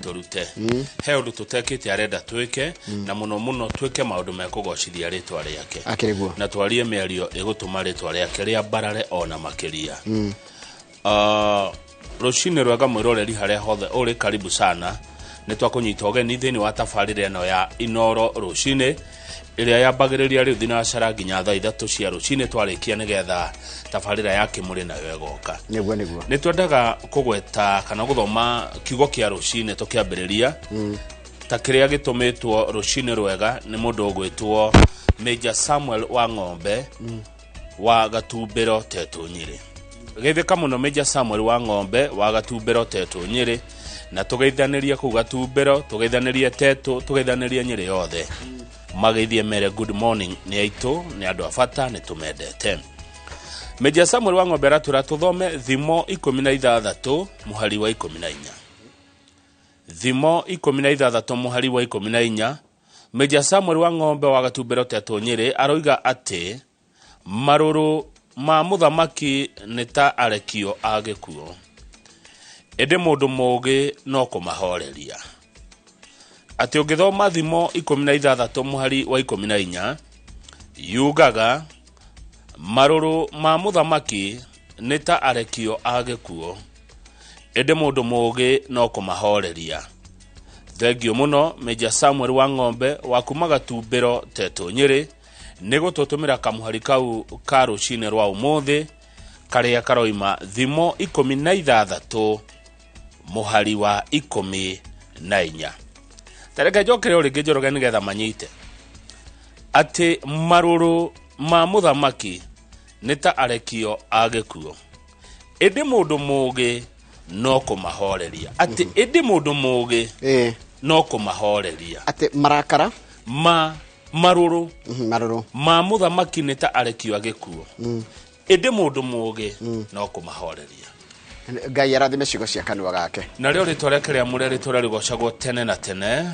Tũrute. He ũndũ tũtekĩte arenda twĩke, na mũno mũno twĩke maũndũ mekũgocithia rĩtwa rĩake. Akĩrĩ guo. Na twarie mĩario ĩgũtũma rĩtwa rĩake rĩambarare ona makĩria. Ah, rũcinĩ rwega mwĩroreri harĩa hothe ũrĩ, karibu sana. Nĩ twakũnyita ũgeni thĩinĩ wa tabarĩra ĩno ya Inoro rũcinĩ, ĩrĩa yambagĩrĩria rĩu thinacara nginya thaa 3 cia rũcinĩ, twarĩkia nĩgetha tabarĩra ya kĩmũrĩ nayo ĩgoka. Nĩguo, nĩguo. Nĩ twendaga kũgweta kana gũthoma kiugo kĩa rũcinĩ tũkĩambĩrĩria, ta kĩrĩa gĩtũmĩtwo rũcinĩ rwega nĩ mũndũ ũgwĩtwo Major Samuel wa Ng'ombe wa Gatumbĩro Tetũ Nyĩrĩ. Geithĩka mũno Major Samuel wa Ng'ombe wa Gatumbĩro Tetũ Nyĩrĩ, na tũgeithanĩrie kũu Gatumbĩro, tũgeithanĩrie Tetũ, tũgeithanĩrie Nyĩrĩ yothe. Mageithie mere good morning, nĩ aitũ, nĩ andũ a bata, nĩ tũmendete. Major Samuel wa Ng'ombe aratwĩra tũthome Thimo 16 mũhari wa 14. Thimo 16 mũhari wa 14. Major Samuel wa Ng'ombe wa Gatumbĩro Tetũ Nyĩrĩ aroiga atĩ marũrũ ma mũthamaki nĩ ta arekio a gĩkuũ, ĩndĩ mũndũ mũũgĩ no kũmahoreria. Atĩ ũngĩthoma Thimo 16 mũhari wa 14, yugaga marũrũ ma mũthamaki nĩ ta arekio a gĩkuũ, ĩndĩ mũndũ mũũgĩ no kũmahoreria. Thengiũ mũno Major Samuel wa Ng'ombe wa kuma Gatumbĩro Tetũ Nyĩrĩ nĩ gũtũtũmĩra kamũhari kau ka rũcinĩ rwa ũmũthĩ, karĩa karoima Thimo 16 mũhari wa 14. Tareke njokere o rĩngĩ, Njoroge, nĩgetha manyite atĩ marũrũ ma mũthamaki nĩ ta arekio a gĩkuũ, ĩndĩ mũndũ mũũgĩ no kũmahoreria. Atĩ ĩndĩ mũndũ mũũgĩ no kũmahoreria. Atĩ marakara ma marũrũ marũrũ ma mũthamaki nĩ ta arekio a gĩkuũ, ĩndĩ mũndũ mũũgĩ no kũmahoreria. Ngai arathime ciugo cia kanua gake. Narĩo rĩtwa rĩake rĩamũre rĩtũre rĩgocagwo tene na tene.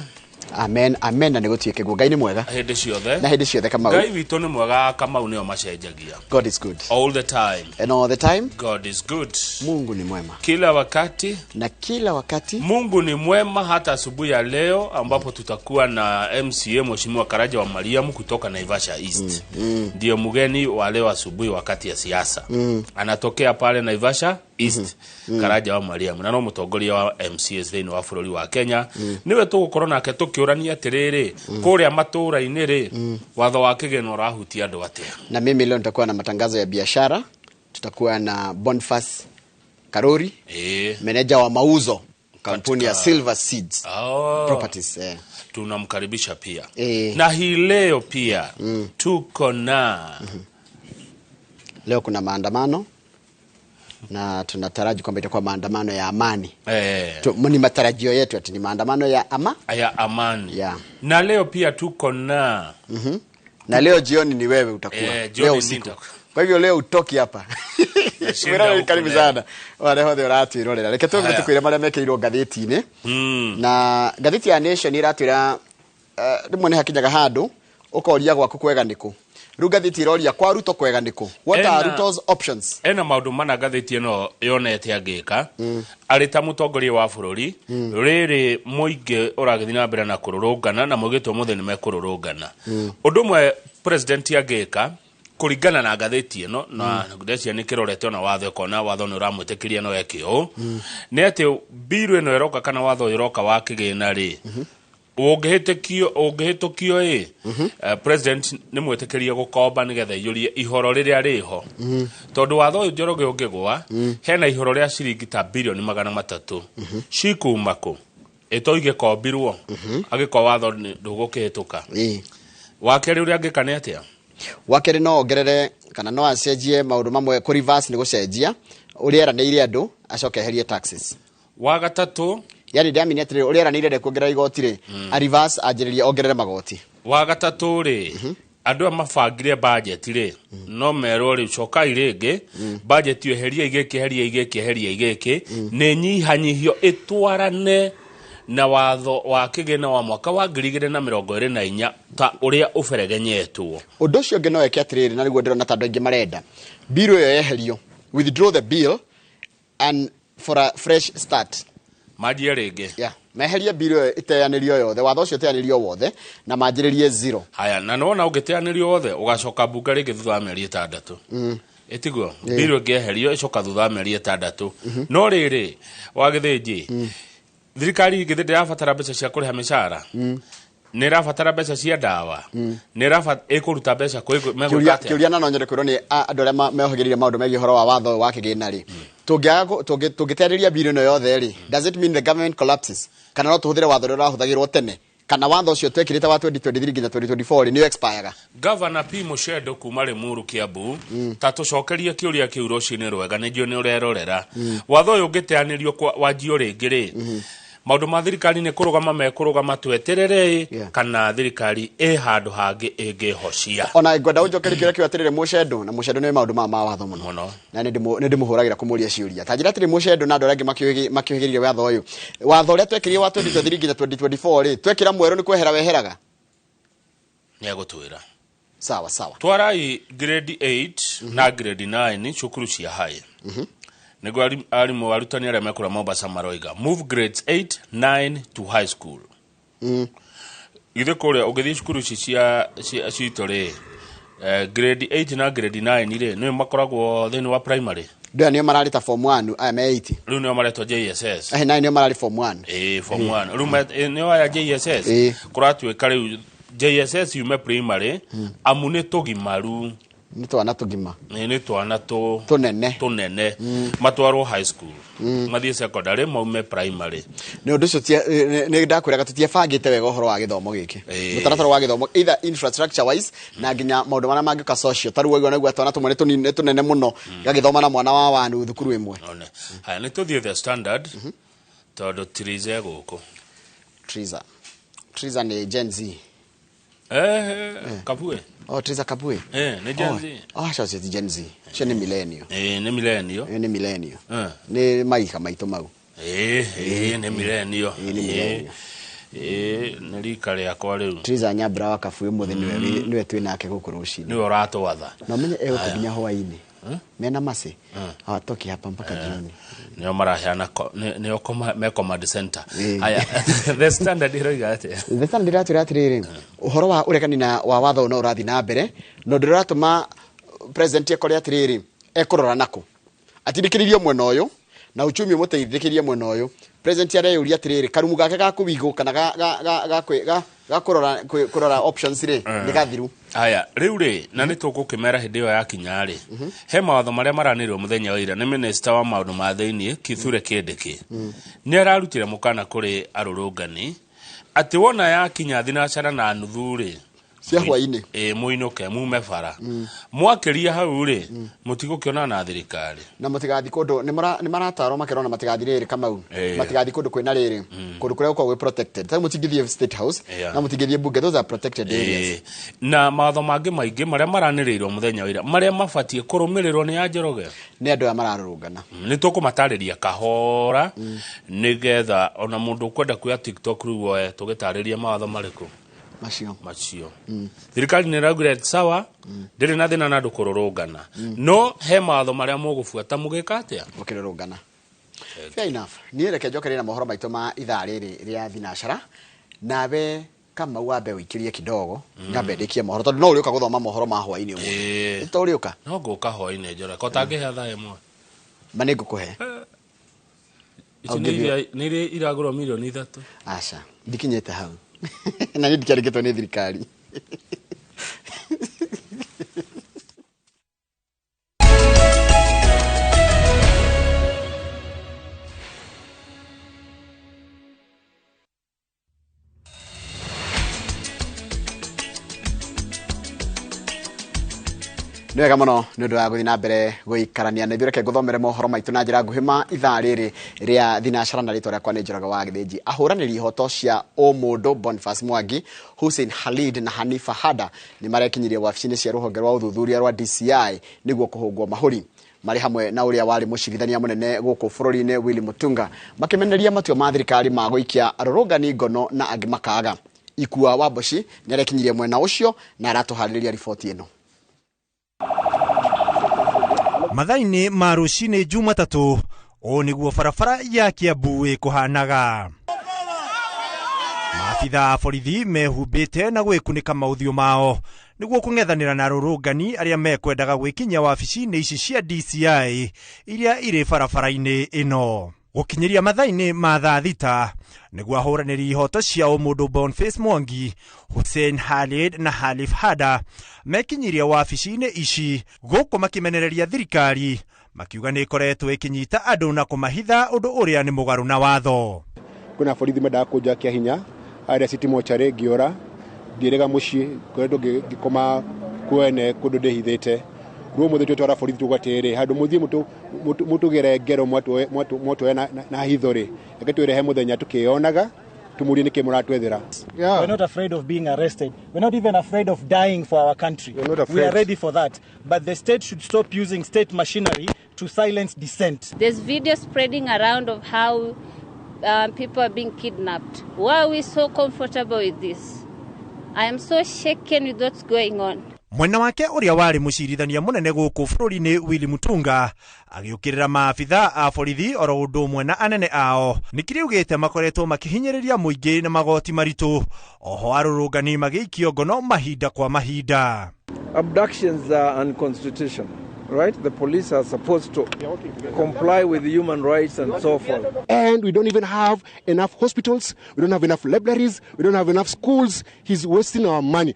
Amen, amen, na nĩ gũtuĩke guo. Ngai nĩ mwega hĩndĩ ciothe na hĩndĩ ciothe, Kamau. Ngai witũ nĩ mwega, Kamau, nĩo macenjagia. God is good all the time and all the time. God is good. Mungu ni mwema kila wakati na kila wakati. Mungu ni mwema, hata asubuhi ya leo ambapo tutakuwa na MCA Mheshimiwa Karaja wa Mariamu kutoka Naivasha East. Ndio mgeni wa leo asubuhi wakati ya siasa. Anatokea pale Naivasha East. Karaja wa Mariamu na no mũtongoria wa MCAs thĩinĩ wa bũrũri wa Kenya. Nĩwe tũgũkorwo nake tũkĩũrania atĩrĩrĩ, kũrĩa matũũra-inĩ rĩ, watho wa kĩgĩna ũrahutia andũ atĩa? Na mimi leo nitakuwa na matangazo ya biashara. Tutakuwa na Boniface Karori, meneja wa mauzo kampuni ya Silver Seeds Properties. Tunamkaribisha pia. Na hii leo pia tuko na Leo kuna maandamano na tunataraji kwamba itakuwa maandamano ya amani. Ni matarajio yetu ati ni maandamano ya ama ya amani. Na leo pia tuko na Na leo jioni ni wewe utakuwa Jioni leo ni usiku. nitakuwa. Kwa hivyo leo utoki hapa. Nashinda Wĩra huku karibu leo. sana warĩa hothe ũratwĩrorera, reke tũthiĩ Haya. tũkwĩre marĩa mekĩirwo ngathĩti-inĩ. Na ngathĩti ya Nation ĩratwĩra, rĩmwe nĩ hakinyaga handũ ũkoria gwaku kwega nĩkũ. Rĩu ngathĩti ĩroria kwa Ruto kwega nĩkũ? What are Ruto's options? Ena maũndũ mana ngathĩti ĩno yonete angĩka arĩ ta mũtongoria wa bũrũri rĩrĩ mũingĩ ũragĩthiĩ na mbere na kũrũrũngana, na maugĩte ũmũthĩ nĩ mekũrũrũngana. Ũndũ ũmwe president angĩka kũringana na ngathĩti ĩno, na ndeciria nĩ kĩrorete ona watho, ĩkona watho nĩ ũramwĩtĩkĩria no eke ũũ, nĩ atĩ biru ĩno ĩroka kana watho ũyũ ũroka wa kĩgĩna rĩ, ũngĩhĩtũkio ĩ, president nĩ mwĩtĩkĩrie gũkomba nĩgetha aiyũrie ihoro rĩrĩa rĩho, tondũ watho ũyũ, Njoroge, ũngĩgwa, hena ihoro rĩa ciringi ta bilioni 300 cikuma kũ ĩto igĩkombirwo agĩkorwo watho ndũgũkĩhĩtũka. Wa kerĩ ũrĩa angĩka nĩ atĩa? Wa kerĩ, no ongerere kana no acenjie maũndũ mamwe, kũ reverse nĩ gũcenjia ũrĩa eranĩire andũ, acoke eherie taxes. Wa gatatũ? Yani ndamini atĩrĩrĩ, ũrĩa eranĩire ndekuongerera igoti rĩ, a reverse, anjĩrĩrie ongerere magoti. Wa gatatũ rĩ, andũ aya mabangire budget rĩ, no merwo rĩu cokai rĩngĩ budget ĩyo, eheriai gĩkĩ, eheriai gĩkĩ, eheriai gĩkĩ, nĩ nyihanyihio ĩtwarane na watho wa kĩgĩna wa mwaka wa 2024 ta ũrĩa ũberegenyetwo. Ũndũ ũcio ũngĩ no eke atĩrĩrĩ, na nĩguo ndĩrona ta andũ aingĩ marenda bill ĩyo yeherio, withdraw the bill and for a fresh start. Manjie rĩngĩ. Meherie bill ĩyo ĩteanĩrio yothe, watho ũcio ũteanĩrio wothe na manjĩrĩrie zero. Haya, na nĩwona ũngĩteanĩrio wothe ũgacoka mbunge rĩngĩ thutha wa mĩeri 6. Ĩtiguo bill ĩngĩeherio ĩcoka thutha wa mĩeri 6. No rĩrĩ wa Gĩthĩnji, thirikari githĩ ndĩrabatara mbeca cia kũrĩha mĩcara, nĩ ĩrabatara mbeca cia ndawa, nĩ ĩkũruta mbeca kũ megwĩka Kĩũria atĩa? Kĩũria na no nyende kwĩrwo nĩ andũ arĩa meohagĩrĩire maũndũ megiĩ ũhoro wa watho ũyũ wa kĩgĩna rĩ, tũngĩaga tũngĩteanĩria bill ĩno yothe rĩ, does it mean the government collapses? Kana no tũhũthĩre watho ũrĩa ũrahũthagĩrwo tene? Kana watho ũcio twekĩrĩte wa 2023 nginya 2024 rĩ, nĩ expire? Governor P Mushendo kuma Limuru, Kiambu, ta tũcokerie kĩũria kĩu rũcinĩ rwega. Nĩ njũĩ nĩ ũrerorera. Watho ũyũ ũngĩteanĩrio wanjio rĩngĩ rĩ, maũndũ ma thirikari nĩ kũrũgama mekũrũgama tweterere, kana thirikari ĩ handũ hangĩ ĩngĩhocia? Ona ngwenda ũnjokerie kĩũria kĩu atĩrĩrĩ, Mũcendo, na Mũcendo nĩ maũndũ maya ma watho mũno. Mũno. Na nĩ ndĩmũhũragĩra kũmũria ciũria. Ta njĩra atĩrĩ, Mũcendo, na andũ arĩa angĩ makĩũhĩgĩrĩire watho ũyũ, watho ũrĩa twekĩrire wa 2023 nginya 2024 rĩ, twekĩra mwerũ nĩ kwehera weheraga? Nĩ egũtwĩra. Sawa sawa. Twarai grade 8 na grade 9 cukuru cia high. Nĩguo arimũ arutani arĩa mekũrĩa Mombasa maroiga move grades 8 9 to high school. Githĩ kũrĩa ũngĩthiĩ cukuru ici cia citũ rĩ, grade 8 na grade 9 rĩ, nĩo makoragwo thĩinĩ wa primary. Ndĩra nĩo mararĩ ta form 1 aya me 8. Rĩu nĩo maretwo JSS. Eh, 9 nĩo mararĩ form 1. Ĩĩ, form 1 rĩu nĩo aya JSS. Kũratuĩka rĩu JSS yume primary, amu nĩ tũgimaru. Nĩ twana tũgima. Nĩ twana tũnene. Tũnene, matwarwo high school, mathiĩ secondary, maume primary. Nĩ ũndũ ũcio nĩ ndakwĩraga tũtiebangĩte wega ũhoro wa gĩthomo gĩkĩ, mũtaratara wa gĩthomo, either infrastructure wise na nginya maũndũ marĩa mangĩũka social. Ta rĩu waigua naigua twana tũmwe nĩ tũnene mũno, gagĩthoma na mwana wa wanu thukuru ĩmwe. One. Haya, nĩ tũthiĩ The Standard tondũ Triza gũkũ. Triza, Triza nĩ Gen Z. Kabue. Oh, Triza Kabue. Nĩ Gen Z. Oh, acio ti Gen Z, cio nĩ millennial. Nĩ millennial. Nĩ millennial. Nĩ maika maitũ mau. Nĩ millennial. Nĩ millennial. Nĩ rika rĩakwa rĩu. Triza Nyambura wa Kabue ũmũthĩ nĩwe twĩ nake gũkũ rũcinĩ. Nĩwe ũratwatha. Na ũmenye egũtũ nginya hwaĩ-inĩ mena maci hawatoki hapa mpaka jioni. Nĩo maraheana nĩo me command center. Haya, The Standard ĩroiga atĩa? The Standard ĩratwĩra atĩrĩrĩ, ũhoro wa ũregani na wa watho no ũrathiĩ na mbere, na ũndũ ũrĩa ũratũma president ekore atĩrĩrĩ, ekũrora nakũ atindĩkĩrĩirio mwena ũyũ na uchumi ũmũteithĩkĩrie mwena ũyũ. President areyũria atĩrĩrĩ, karumu gake ga kũwigũ kana ga kũrora options rĩ, nĩ gathiru. Haya, rĩu rĩ, na nĩ tũgũkĩmera hĩndĩ ĩyo yakinya rĩ, he mawatho marĩa maranĩrwo mũthenya wa ira nĩ minister wa maũndũ ma thĩinĩ Kithure Kindiki. Nĩ ararutire mũkana kũrĩ arũrũngani atĩ wona yakinya thinacara na nuthu rĩ, cia hwaĩ-inĩ, mũinũke mume bara. Mwakĩria hau rĩ, mũtigũkĩonana na thirikari. Na mũtigathiĩ kũndũ, nĩ maratarwo makerwo na matigathiĩ rĩrĩ Kamau, matigathiĩ kũndũ kwĩna rĩrĩ, kũndũ kũrĩa gũkoragwo gwĩ protected. Ta mũtingĩthiĩ State House na mũtingĩthiĩ bunge, those are protected areas. Na mawatho mangĩ maingĩ marĩa maranĩrĩirwo mũthenya wa ira, marĩa mabatiĩ kũrũmĩrĩrwo nĩ Anjoroge, nĩ andũ aya mararũrũngana. Nĩ tũkũmatarĩria kahora, nĩgetha ona mũndũ ũkwenda kuoya TikTok rĩu oe, tũgĩtarĩria mawatho marĩkũ macio. Thirikari nĩ ĩraugire sawa, ndĩrĩ na thĩna na andũ kũrũrũngana, no he mawatho marĩa mũgũbuata mũgĩka atĩa? Mũkĩrũrũngana. Fair enough. Niĩ reke njokerie na mohoro maitũ ma ithaa rĩrĩ rĩa thinacara, nawe Kamau wambe ũikĩrie kidogo, ngambe ndĩkie mohoro tondũ no ũrĩũka gũthoma mohoro ma hwaĩ-inĩ ũmũthĩ. To ũrĩũka? No ngũka hwaĩ-inĩ, Njoroge. Ko tangĩhe thaa ĩmwe? Ma nĩ ngũkũhe. Ici nĩ iria iragũrwo mirioni 3. Aca, ndikinyĩte hau. Na niĩ ndikĩandĩkĩtwo nĩ thirikari. Nĩ wega mũno nĩ ũndũ wa gũthiĩ na mbere gũikarania na ithuĩ. Reke ngũthomere mohoro maitũ na njĩra nguhĩ ma ithaa rĩrĩ rĩa thinacara, na rĩtwa rĩakwa nĩ Njoroge wa Gĩthĩnji. Ahũranĩri ihoto cia ũmũndũ Boniface Mwangi, Hussein Khalid na Hanifa Hada nĩ marekinyirie wabici-inĩ cia rũhonge rwa ũthuthuria rwa DCI nĩguo kũhũngwo mahũri. Marĩ hamwe na ũrĩa warĩ mũcirithania mũnene gũkũ bũrũri-inĩ Willy Mutunga, makĩmenereria matua ma thirikari ma gũikia arũrũngani ngono na angĩ makaga. Ikua Wamboci nĩ arekinyirie mwena ũcio na aratũharĩrĩria riboti ĩno. Mathaa-inĩ ma rũcinĩ Jumatatũ, ũũ nĩguo barabara ya Kiambu ĩkũhanaga. Maabitha a borithi mehumbĩte na gwĩkunĩka maũthiũ mao nĩguo kũng'ethanĩra na arũrũngani arĩa mekwendaga gwĩkinyia wabici-inĩ ici cia DCI iria irĩ barabara-inĩ ĩno. Gũkinyĩria mathaa-inĩ ma thaa 6 nĩguo ahũranĩri ihoto cia ũmũndũ Boniface Mwangi, Hussein Khalid na Halif Hada mekinyirie wabici-inĩ ici gũkũ makĩmenereria thirikari makiuga nĩ ĩkoretwo ĩkĩnyita andũ na kũmahitha ũndũ ũrĩa nĩ mũgarũ na watho. Kwĩna borithi mendaga kũnjoya kĩa hinya arĩa city mortuary ngĩũra ngĩrega mũciĩ ngoretwo ngĩkoma kwene kũndũ ndĩhithĩte. Rĩu ũmũthĩ twetwara borithi tuga atĩrĩrĩ, handũ mũthiĩ mũtũgere ngero mwatuoya na hitho rĩ, reke twĩrehe mũthenya tũkĩyonaga tũmũrie nĩkĩ mũratwethera. We're not afraid of being arrested. We're not even afraid of dying for our country. We're not afraid. We are ready for that. But the state should stop using state machinery to silence dissent. There's video spreading around of how people are being kidnapped. Why are we so comfortable with this? I am so shaken with what's going on. Mwena wake ũrĩa warĩ mũcirithania mũnene gũkũ bũrũri-inĩ Willy Mutunga agĩũkĩrĩra maabitha a borithi oro ũndũ ũmwe na anene ao nĩkĩrĩ augĩte makoretwo makĩhinyĩrĩria mũingĩ na magoti maritũ oho arũrũngani magĩikio ngono mahinda kwa mahinda. Abductions are unconstitutional, right? The police are supposed to comply with human rights and so forth. And we don't even have enough hospitals, we don't have enough libraries, we don't have enough schools. He's wasting our money.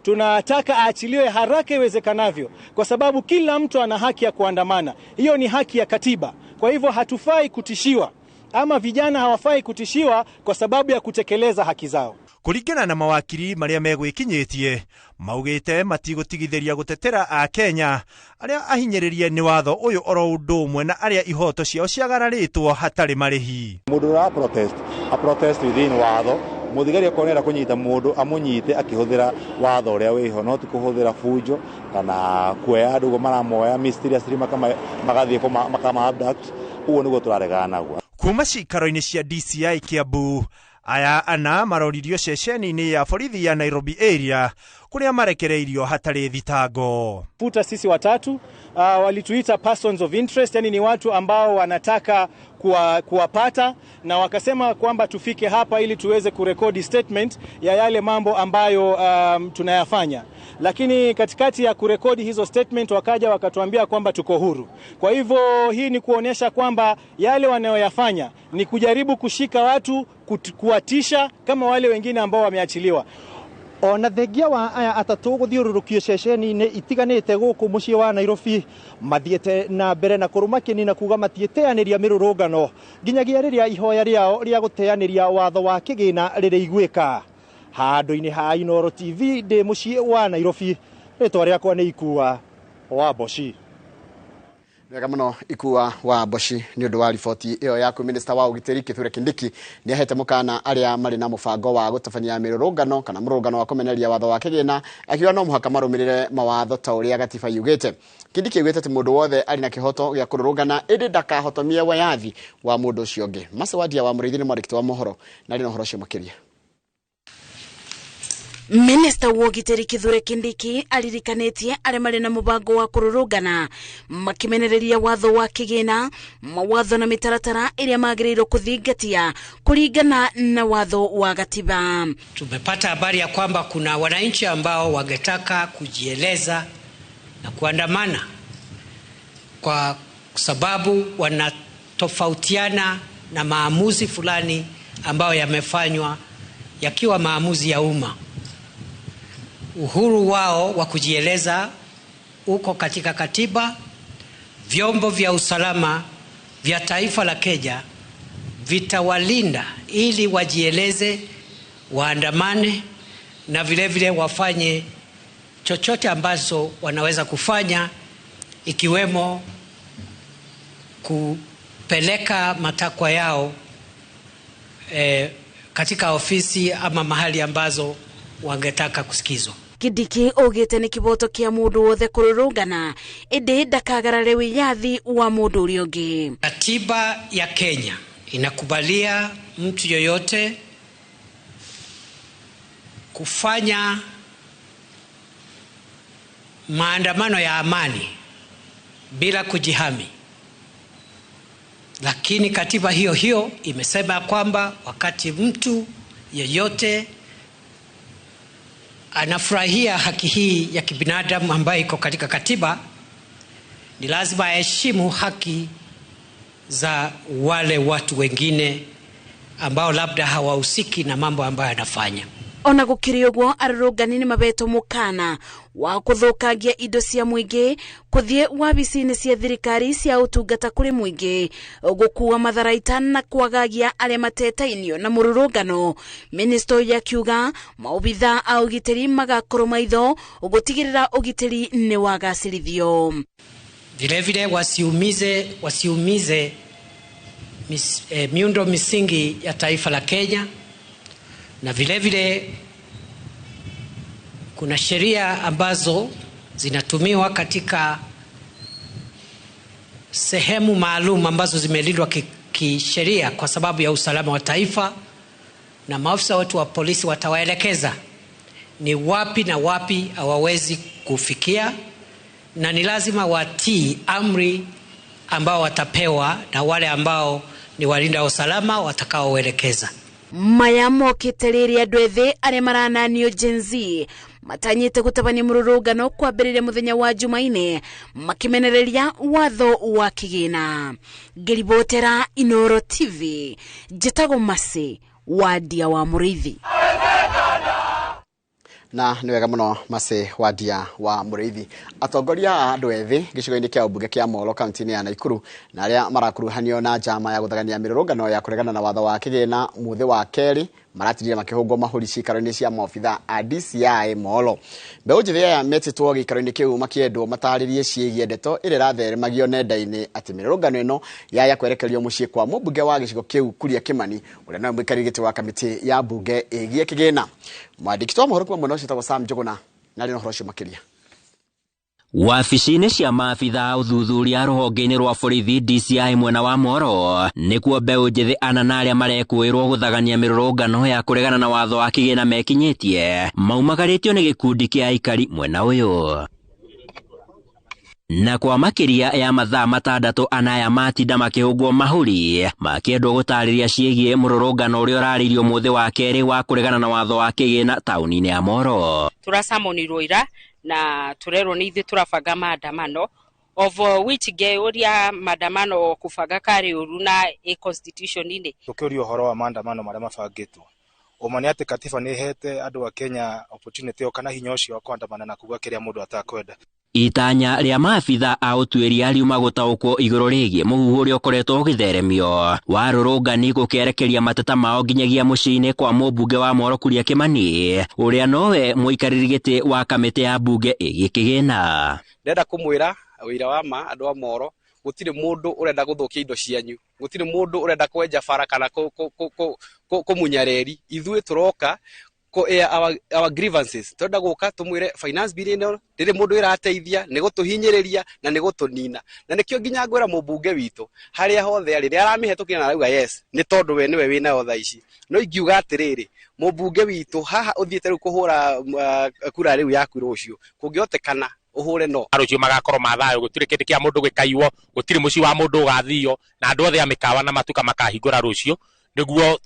Tunataka aachiliwe haraka iwezekanavyo kwa sababu kila mtu ana haki ya kuandamana. Hiyo ni haki ya katiba. Kwa hivyo hatufai kutishiwa ama vijana hawafai kutishiwa kwa sababu ya kutekeleza haki zao. Kũringana na mawakiri marĩa megwĩkinyĩtie maugĩte matigũtigithĩria gũtetera a Kenya arĩa ahinyĩrĩrie nĩ watho ũyũ oro ũndũ ũmwe na arĩa ihoto ciao ciagararĩtwo hatarĩ marĩhi. Mũndũ ũra protest, a protest within watho, mũthigari okorwo nĩarenda kũnyita mũndũ amũnyite akĩhũthĩra watho ũrĩa wĩho, no ti kũhũthĩra bunjo kana kuoya andũ ũguo maramoya mysteriously magathiĩ makama abduct. Ũguo nĩguo tũraregana naguo. Kuma cikaro-inĩ cia DCI Kiambu aya ana maroririo ceceni-inĩ ya borithi ya Nairobi area kũrĩa marekereirio hatarĩ thitango. Futa sisi watatu walituita persons of interest, yani ni watu ambao wanataka kuwapata, na wakasema kwamba tufike hapa ili tuweze kurekodi statement ya yale mambo ambayo tunayafanya. Lakini katikati ya kurekodi hizo statement wakaja wakatuambia kwamba tuko huru. Kwa hivyo hii ni kuonesha kwamba yale wanayoyafanya ni kujaribu kushika watu, kuwatisha kama wale wengine ambao wameachiliwa. Ona thengia wa aya atatu guthiururukio ceceni-inĩ itiganĩte gũkũ mũciĩ wa Nairobi mathiĩte na mbere na kũrũma kĩni na kuga matiĩteanĩria mĩrũrũngano nginyagia rĩrĩa ihoya rĩao rĩa gũteanĩria watho wa kĩgĩna rĩrĩiguĩka. Handũ-inĩ ha Inooro TV ndĩ mũciĩ wa Nairobi, rĩtwa rĩakwa nĩ Ikua wa Mboci. Wega mũno Ikua wa Mboci nĩ ũndũ wa riboti ĩyo yaku. Minister wa ũgitĩri Kithure Kindiki nĩ ahete mũkana arĩa marĩ na mũbango wa gũtabania mĩrũrũngano kana mũrũrũngano wa kũmenereria watho wa kĩgĩna, akiuga no mũhaka marũmĩrĩre mawatho ta ũrĩa gatiba yugĩte. Kindiki augĩte atĩ mũndũ wothe arĩ na kĩhoto gĩa kũrũrũngana ĩndĩ ndakahotomie wayathi wa mũndũ ũcio ũngĩ. Macewadia wa Mũrĩithi nĩ mwandĩki wa mohoro na arĩ na ũhoro ũcio makĩria. Minister wa ũgitĩri Kithure Kindiki aririkanĩtie arĩa marĩ na mũbango wa kũrũrũngana makĩmenereria watho wa kĩgĩna, mawatho na mĩtaratara ĩrĩa magĩrĩirwo kũthingatia kũringana na watho wa gatiba. Tumepata habari ya kwamba kuna wananchi ambao wangetaka kujieleza na kuandamana kwa sababu wanatofautiana na maamuzi fulani ambayo yamefanywa yakiwa maamuzi ya umma. Uhuru wao wa kujieleza uko katika katiba. Vyombo vya usalama vya taifa la Kenya vitawalinda ili wajieleze, waandamane na vile vile wafanye chochote ambacho wanaweza kufanya, ikiwemo kupeleka matakwa yao katika ofisi ama mahali ambazo wangetaka kusikizwa. Kindiki augĩte nĩ kĩboto kĩa mũndũ wothe kũrũrũngana ĩndĩ ndakagarare wĩyathi wa mũndũ ũrĩa ũngĩ. Katiba ya Kenya inakubalia mtu yoyote kufanya maandamano ya amani bila kujihami. Lakini katiba hiyo hiyo imesema kwamba wakati mtu Yeyote anafurahia haki hii ya kibinadamu ambayo iko katika katiba, ni lazima aheshimu haki za wale watu wengine ambao labda hawahusiki na mambo ambayo anafanya. Ona gũkĩrĩ ũguo arũrũngani nĩ mabetwo mũkana wa gũthũkangia indo cia mũingĩ, kũthiĩ wabici-inĩ cia thirikari cia ũtungata kũrĩ mũingĩ, gũkua matharaita na kwagagia arĩa matetainio na mũrũrũngano. Minista ũyũ akiuga maobitha a ũgitĩri magakorwo maitho gũtigĩrĩra ũgitĩri nĩ wagacĩrithio. Vilevile wasiumize miundo misingi ya taifa la Kenya, na vilevile kuna sheria ambazo zinatumiwa katika sehemu maalum ambazo zimelindwa kisheria kwa sababu ya usalama wa taifa, na maafisa wetu wa polisi watawaelekeza ni wapi na wapi hawawezi kufikia, na ni lazima watii amri ambao watapewa na wale ambao ni walinda usalama watakaoelekeza. Maya mokĩte rĩrĩa andũ ethĩ arĩa marananio Gen Z matanyĩte gũtabania mũrũrũngano kwambĩrĩria mũthenya wa Jumaine makĩmenereria watho wa kĩgĩna. Ngĩribotera Inooro TV, njĩtagwo Mercy Wandia wa Mũrĩithi. Na nĩ wega mũno Mercy Wandia wa Mũrĩithi. Atongoria a andũ ethĩ gĩcigo-inĩ kĩa ũmbunge kĩa Molo kaunti-inĩ ya Naikuru na arĩa marakuruhanio na njama ya gũthagania mĩrũrũngano ya kũregana na watho wa kĩgĩna mũthĩ wa kerĩ maratirire makĩhũngwo mahũri ciikaro-inĩ cia maobitha a DCI Molo. Mbeũ njĩthĩ aya metĩtwo gĩikaro-inĩ kĩu makĩendwo matarĩrie ciĩgiĩ ndeto ĩrĩa ĩratheremagio nenda-inĩ atĩ mĩrũrũngano ĩno yaya kwerekerio mũciĩ kwa mũmbunge wa gĩcigo kĩu Kuria Kimani ũrĩa nowe mũikarĩri gĩtĩ wa kamĩtĩ ya mbunge ĩgiĩ kĩgĩna. Mwandĩki wa mohoro kuma mwena ũcio wĩtagwo Sam Njũgũna na arĩ na ũhoro ũcio makĩria. Wabici-inĩ cia maabitha a ũthuthuria rũhonge-inĩ rwa borithi DCI mwena wa Moro nĩkuo mbeũ njĩthĩ ana na arĩa marekũĩrwo gũthagania mĩrũrũngano ya kũregana na watho wa kĩgĩna mekinyĩtie maumagarĩtio nĩ gĩkundi kĩa aikari mwena ũyũ. Na kwa makĩria ya mathaa matandatũ anaya matinda makĩhũngwo mahũri makĩendwo gũtarĩria ciĩgiĩ mũrũrũngano ũrĩa ũrarĩirio mũthĩ wa kerĩ wa kũregana na watho wa kĩgĩna taũni-inĩ ya Moro. Tũracamonirwo ira na turerwo nĩ ithuĩ tũrabanga maandamano of which ngeyũria maandamano kũbanga karĩ ũru na ĩ constitution-inĩ. Tũkĩũria ũhoro wa maandamano marĩa mabangĩtwo, ũma nĩ atĩ katiba nĩ ĩhete andũ a Kenya opportunity ĩyo kana hinya ũcio wa kũandamana na kuga kĩrĩa mũndũ atakwenda. Itanya rĩa maabitha a ũtuĩria riuma gũtaũkwo igũrũ rĩgiĩ mũhuhu ũrĩa ũkoretwo ũgĩtheremio wa rũrũngani gũkĩerekeria mateta mao nginyagia mũciĩ-inĩ kwa mũmbunge wa Moro Kuria Kimani ũrĩa nowe mũikarĩri gĩtĩ wa kamĩtĩ ya mbunge ĩgiĩ kĩgĩna. Ndĩrenda kũmwĩra ũira wa ma andũ a Moro, gũtirĩ mũndũ ũrenda gũthũkia indo cianyu, gũtirĩ mũndũ ũrenda kwenja bara kana kũmunya reri. Ithuĩ tũroka our grievances, twenda gũka tũmwĩre finance bill ĩno ndĩrĩ mũndũ ĩrateithia, nĩ gũtũhinyĩrĩria na nĩ gũtũnina. Na nĩkĩo nginya ngwĩra mũmbunge witũ harĩa hothe arĩ, rĩrĩa aramĩhetũkia na arauga yes, nĩ tondũ we nĩwe wĩnayo thaa ici. No ingiuga atĩrĩrĩ, mũmbunge witũ haha ũthiĩte rĩu kũhũra kura rĩu yaku rũciũ, kũngĩhotekana ũhũre no. Rũciũ magakorwo ma thayũ, gũtirĩ kĩndũ kĩa mũndũ gĩkaiywo, gũtirĩ mũciĩ wa mũndũ ũgathio, na andũ othe a mĩkawa na matuka makahingũra rũciũ nĩguo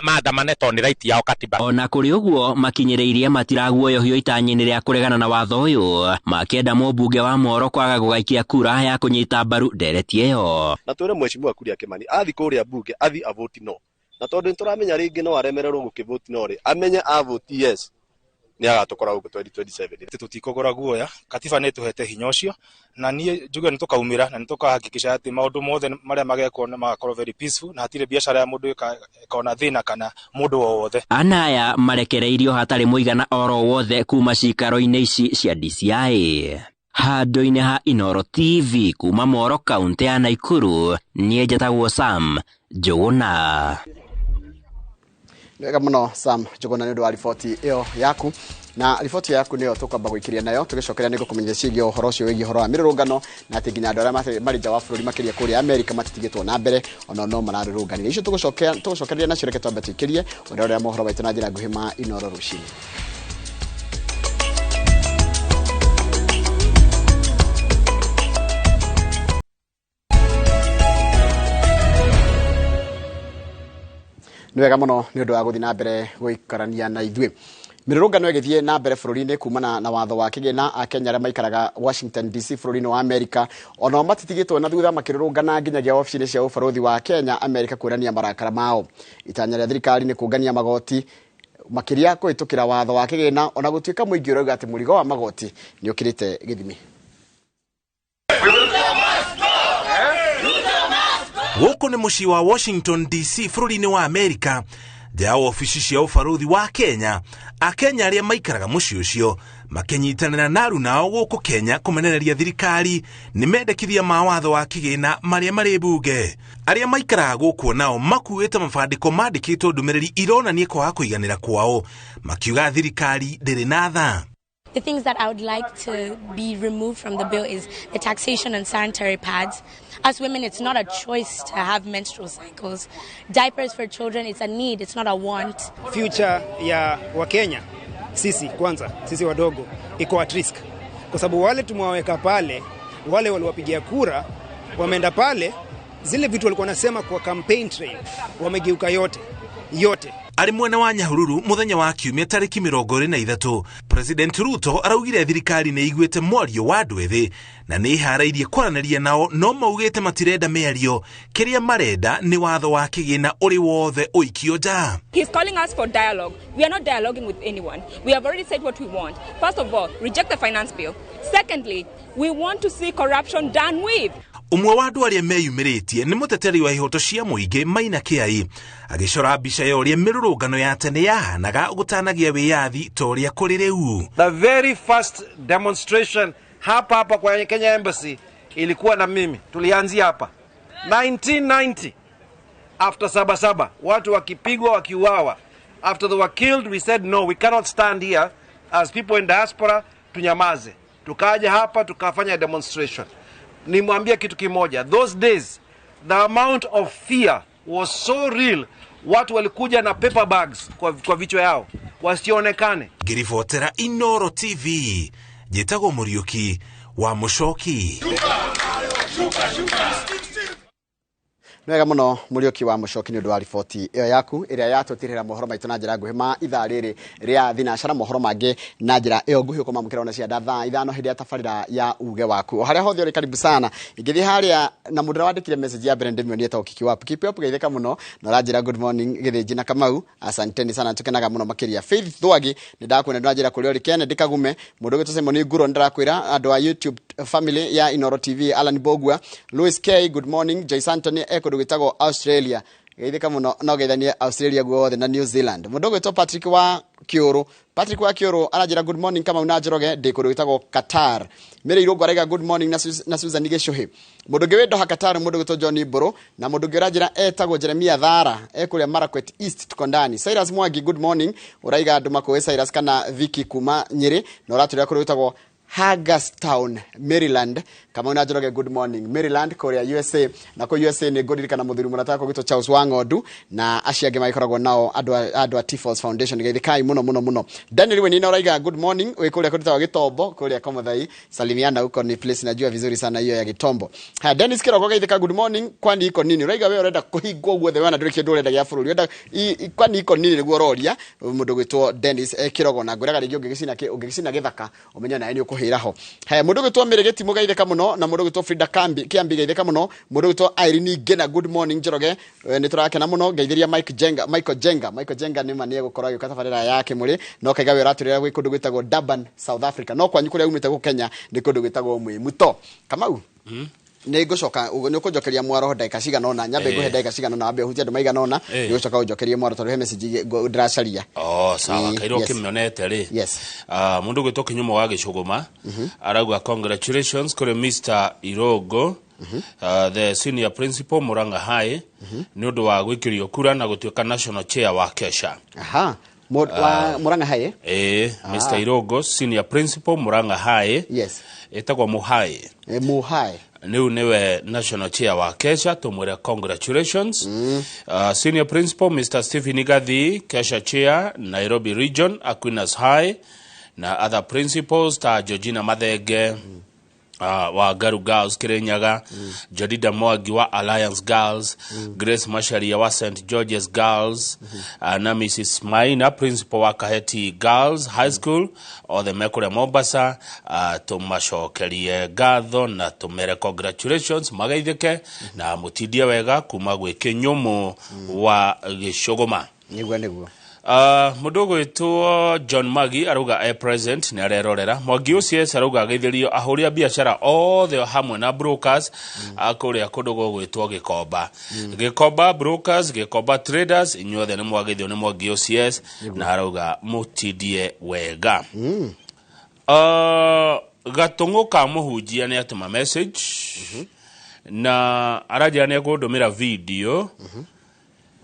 maandamane tondũ nĩ right yao katiba. Ona kũrĩ ũguo makinyĩrĩirie matiraguoyohio itanya-inĩ rĩa kũregana na watho ũyũ makĩenda mũmbunge wa Moro kwaga gũgaikia kura ya kũnyita mbaru ndereti ĩyo. Na twĩre mheshimiwa Kuria Kimani athi kũrĩa mbunge athi avoti no, na tondũ nĩtũramenya rĩngĩ no aremererwo gũkĩvoti no rĩ, amenye avoti yes nĩ agatũkora gũkũ 2027. Tũtikũgũra guoya, katiba nĩ ĩtũhete hinya ũcio, na niĩ njuge nĩ tũkaumĩra na nĩ tũkahakikisha atĩ maũndũ mothe marĩa magekwo nĩ magakorwo very peaceful na hatirĩ biacara ya mũndũ ĩkona thĩna kana mũndũ o wothe. Ana aya marekereirio hatarĩ mũigana oro wothe kuma ciikaro-inĩ ici cia DCI. Handũ-inĩ ha Inooro TV kuma Moro kaunti ya Naikuru, niĩ njĩtagwo Sam Njũgũna. Wega mũno Sam Njũgũna nĩ ũndũ wa riboti ĩyo yaku. Na riboti yaku nĩyo tũkwamba gũikĩria nayo tũgĩcokeria nĩ gũkũmenyithia ciĩgiĩ ũhoro ũcio wĩgiĩ ũhoro wa mĩrũrũngano na atĩ nginya andũ arĩa marĩ nja wa bũrũri makĩria kũrĩa Amerika matitigĩtwo na mbere ona no mararũrũnganire. Icio tũgũcokereria nacio, reke twambe tũikĩrie ũrĩa ũrĩa mohoro maitũ na njĩra nguhĩ ma Inooro rũcinĩ. Nĩ wega mũno nĩ ũndũ wa gũthiĩ na mbere gũikarania na ithuĩ. Mĩrũrũngano ĩgĩthiĩ na mbere bũrũri-inĩ kumana na watho wa kĩgĩna. Akenya arĩa maikaraga Washington DC bũrũri-inĩ wa Amerika onao matitigĩtwo na thutha, makĩrũrũngana nginyagia obici-inĩ cia ũbarũthi wa Kenya Amerika kuonania marakara mao. Itanya rĩa thirikari nĩ kũngania magoti makĩria kũhĩtũkĩra watho wa kĩgĩna, ona gũtuĩka mũingĩ ũrauga atĩ mũrigo wa magoti nĩ ũkĩrĩte gĩthimi. Gũkũ nĩ mũciĩ wa Washington DC bũrũri-inĩ wa Amerika, nja ya wabici cia ũbarũthi wa Kenya, Akenya arĩa maikaraga mũciĩ ũcio makĩnyitanĩra na arunao gũkũ Kenya kũmenereria thirikari nĩ mendekithia ma watho wa kĩgĩna marĩa marĩ mbunge. Arĩa maikaraga gũkũ nao makuĩte mabandĩko mandĩkĩtwo ndũmĩrĩri ironania kwaga kũiganĩra kwao, makiuga thirikari ndĩrĩ na tha. The things that I would like to be removed from the bill is the taxation on sanitary pads. As women, it's not a choice to have menstrual cycles. Diapers for children, it's a need, it's not a want. Future ya Wakenya, sisi kwanza, sisi wadogo, iko at risk, kwa sababu wale tumewaweka pale, wale waliwapigia kura, wameenda pale, zile vitu walikuwa wanasema kwa campaign trail wamegeuka yote yote. Arĩ mwena wa Nyahururu mũthenya wa kiumia tarĩki 23, President Ruto araugire thirikari nĩ iguĩte mwario wa andũ ethĩ na nĩ ĩharĩirie kwaranĩria nao, no maugĩte matirenda mĩario, kĩrĩa marenda nĩ watho wa kĩgĩna ũrĩ wothe ũikio nja. He's calling us for dialogue. We are not dialoguing with anyone. We have already said what we want. First of all, reject the finance bill. Secondly, we want to see corruption done with. Ũmwe wa andũ arĩa meyumĩrĩtie nĩ mũteteri wa ihoto cia mũingĩ Maina Kĩai, agĩcora mbica ya ũrĩa mĩrũrũngano ya tene yahanaga gũtanagia wĩyathi ta ũrĩa kũrĩ rĩu. The very first demonstration hapa hapa kwa Kenya Embassy ilikuwa na mimi, tulianzia hapa 1990 after Sabasaba, watu wakipigwa wakiuawa. After they were killed, we said no, we cannot stand here as people in diaspora, tunyamaze. Tukaja hapa tukafanya demonstration. Nimwambie kitu kimoja, those days the amount of fear was so real. Watu walikuja na paper bags kwa vichwa yao wasionekane. Ngĩribotera Inoro TV, njĩtagwo Mũriũki wa Mũcoki. Nĩ wega mũno Mũriũki wa Mũcoki nĩ ũndũ wa riboti ĩyo yaku ĩrĩa yatũtirĩra mohoro maitũ na njĩra nguhĩ ma ithaa rĩrĩ rĩa thinacara. Mohoro mangĩ na njĩra ĩyo nguhĩ ũkũmamũkĩra ona cianda thaa 5 hĩndĩ ya tabarĩra ya uge waku. O harĩa hothe ũrĩ, karibu sana. Ingĩthiĩ harĩa na mũndũ ũrĩa wandĩkire message ya mbere ndĩmĩonie etagwo Kikiwapu. Kikiwapu, geithĩka mũno na ũranjĩra good morning Gĩthĩnji na Kamau, asanteni sana, tukenaga mũno makĩria. Faith Thwagi, nĩ ndakuona, ndĩranjĩra kũrĩa ũrĩ. Kennedy Kagume, mũndũ ũgwĩtwo Simon Nguro, nĩ ndĩrakwĩra andũ a YouTube family ya Inoro TV, Alan Bogwa, Louis K, good morning. Joyce Anthony e kũndũ gwĩtagwo Australia, geithĩka mũno no geithanie Australia guothe na New Zealand. Mũndũ ũgwĩtwo Patrick wa Kĩũrũ, Patrick wa Kĩũrũ aranjĩra good morning Kamau na Njoroge, ndĩ kũndũ gwĩtagwo Qatar. Mary Irũngũ araiga good morning na Susan Gĩcũhĩ. Mũndũ ũngĩ wĩ Doha Qatar, mũndũ ũgwĩtwo John Mbũrũ, na mũndũ ũngĩ ũranjĩra etagwo Jeremia Thara, e kũrĩa Marakwet East Tukondani. Cyrus Mwangi, good morning, ũraiga andũ makũĩ Cyrus kana Vicky kuma Nyĩrĩ, na ũratũrĩa kũrĩa gwĩtagwo Hagerstown, Maryland. Kamau na Njoroge, good morning. Maryland kũrĩa USA, na kũ USA nĩ ngũririkana mũthuri mũrata wakwa gwĩtwo Charles Wang'ondu na acio angĩ magĩkoragwo nao andũ a T-Force Foundation, geithĩkai mũno mũno mũno. Daniel Wenina ũraiga good morning, wĩ kũrĩa kũrĩtagwo Gĩtombo kũrĩa Komothai, salimiana huko, ni place najua vizuri sana hiyo ya Gĩtombo. Haya, Dennis Kiroko, geithĩka, good morning. Kwani iko nini? Ũraiga we ũrenda kũhingwo guothe, we na ndũrĩ kĩndũ ũrenda gĩa bũrũri, ũrenda kwani iko nini nĩguo ũroria mũndũ gwĩtwo Dennis Kirogo, na ngwĩraga rĩngĩ ũngĩgĩcina gĩthaka ũmenye nawe nĩ ũkũhĩra ho. Haya, mũndũ gwĩtwo Mary Gĩtimũ, geithĩka mũno, na mũndũ gwĩtwo Frida Kambi Kĩambi, geithĩka mũno. Mũndũ gwĩtwo Irene Ngena, good morning Njoroge, nĩ tũrakena mũno. Ngeithĩria Mike Jenga, Michael Jenga, Michael Jenga nĩ ma nĩ egũkorwo agĩũka tabarĩra ya Kĩmũrĩ, no kaiga we ũratũrĩra gwĩ kũndũ gwĩtagwo Durban, South Africa, no kwanyu kũrĩa umĩte gũkũ Kenya nĩ kũndũ gwĩtagwo Mwĩmuto. Kamau, nĩ ngũcoka nĩ ũkũnjokeria mwaro ndagĩka cigana ũna, nyambe ngũhe ndagĩka cigana ũna wambe ũhutie andũ maigana ũna, nĩ gũcoka ũnjokerie mwaro tondũ he message ndĩracaria. Oh, sawa. Ĩĩ, kairwo yes. Ũkĩmĩonete rĩ? Yes. Ah, mũndũ ũgwĩtwo Kĩnyumo wa Gĩcũgũma arauga congratulations kũrĩ Mr Irogo, the senior principal Murang'a High, nĩ ũndũ wa gwĩkĩrio kura na gũtuĩka national chair wa Kesha. Aha. Wa Murang'a High? Ĩĩ, Mr Irogo, senior principal Murang'a High. Yes. Ĩtagwo Muhai. Muhai. Rĩu nĩwe national chair wa Kesha, tumwĩre congratulations. Senior principal Mr Stephen Igathi, Kesha chair Nairobi region, Aquinas High, na other principals ta Georgina Mathenge, Wa Garu Girls Kirinyaga, Jodida Mwangi wa Alliance Girls, Grace Masharia wa St George's Girls, na Mrs Maina, principal wa Kaheti Girls High School, othe me kũrĩa Mombasa. Tũmacokerie ngatho na tũmere congratulations, magaithĩke na mũtindie wega kuma gwĩ Kĩnyũmũ wa Gĩcũgũma. Nĩguo, nĩguo. Mũndũ ũgwĩtwo John Magi arauga e present, nĩ arerorera. Mwangi OCS arauga ageithĩrio ahũri a biacara othe hamwe na brokers kũrĩa kũndũ gũgwĩtwo Gĩkomba. Gĩkomba brokers, Gĩkomba traders, inyuothe nĩ mwageithio nĩ Mwangi OCS na arauga mũtindie wega. Gatũng'ũ ka mũhunjia nĩ atũma message na aranjĩra nĩ ekũndũmĩra video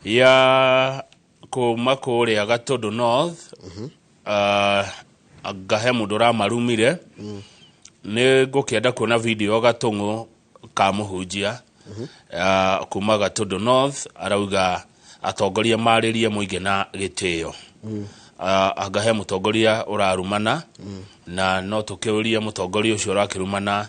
ya kuma kũrĩa Gatũndũ North, ngahe mũndũ ũramarumire. Nĩ ngũkĩenda kuona video Gatũng'ũ ka mũhunjia kuma Gatũndũ North arauga atongoria marĩrie mũingĩ na gĩtĩo. Anga he mũtongoria ũrarumana, na no tũkĩũrie mũtongoria ũcio ũrakĩrumana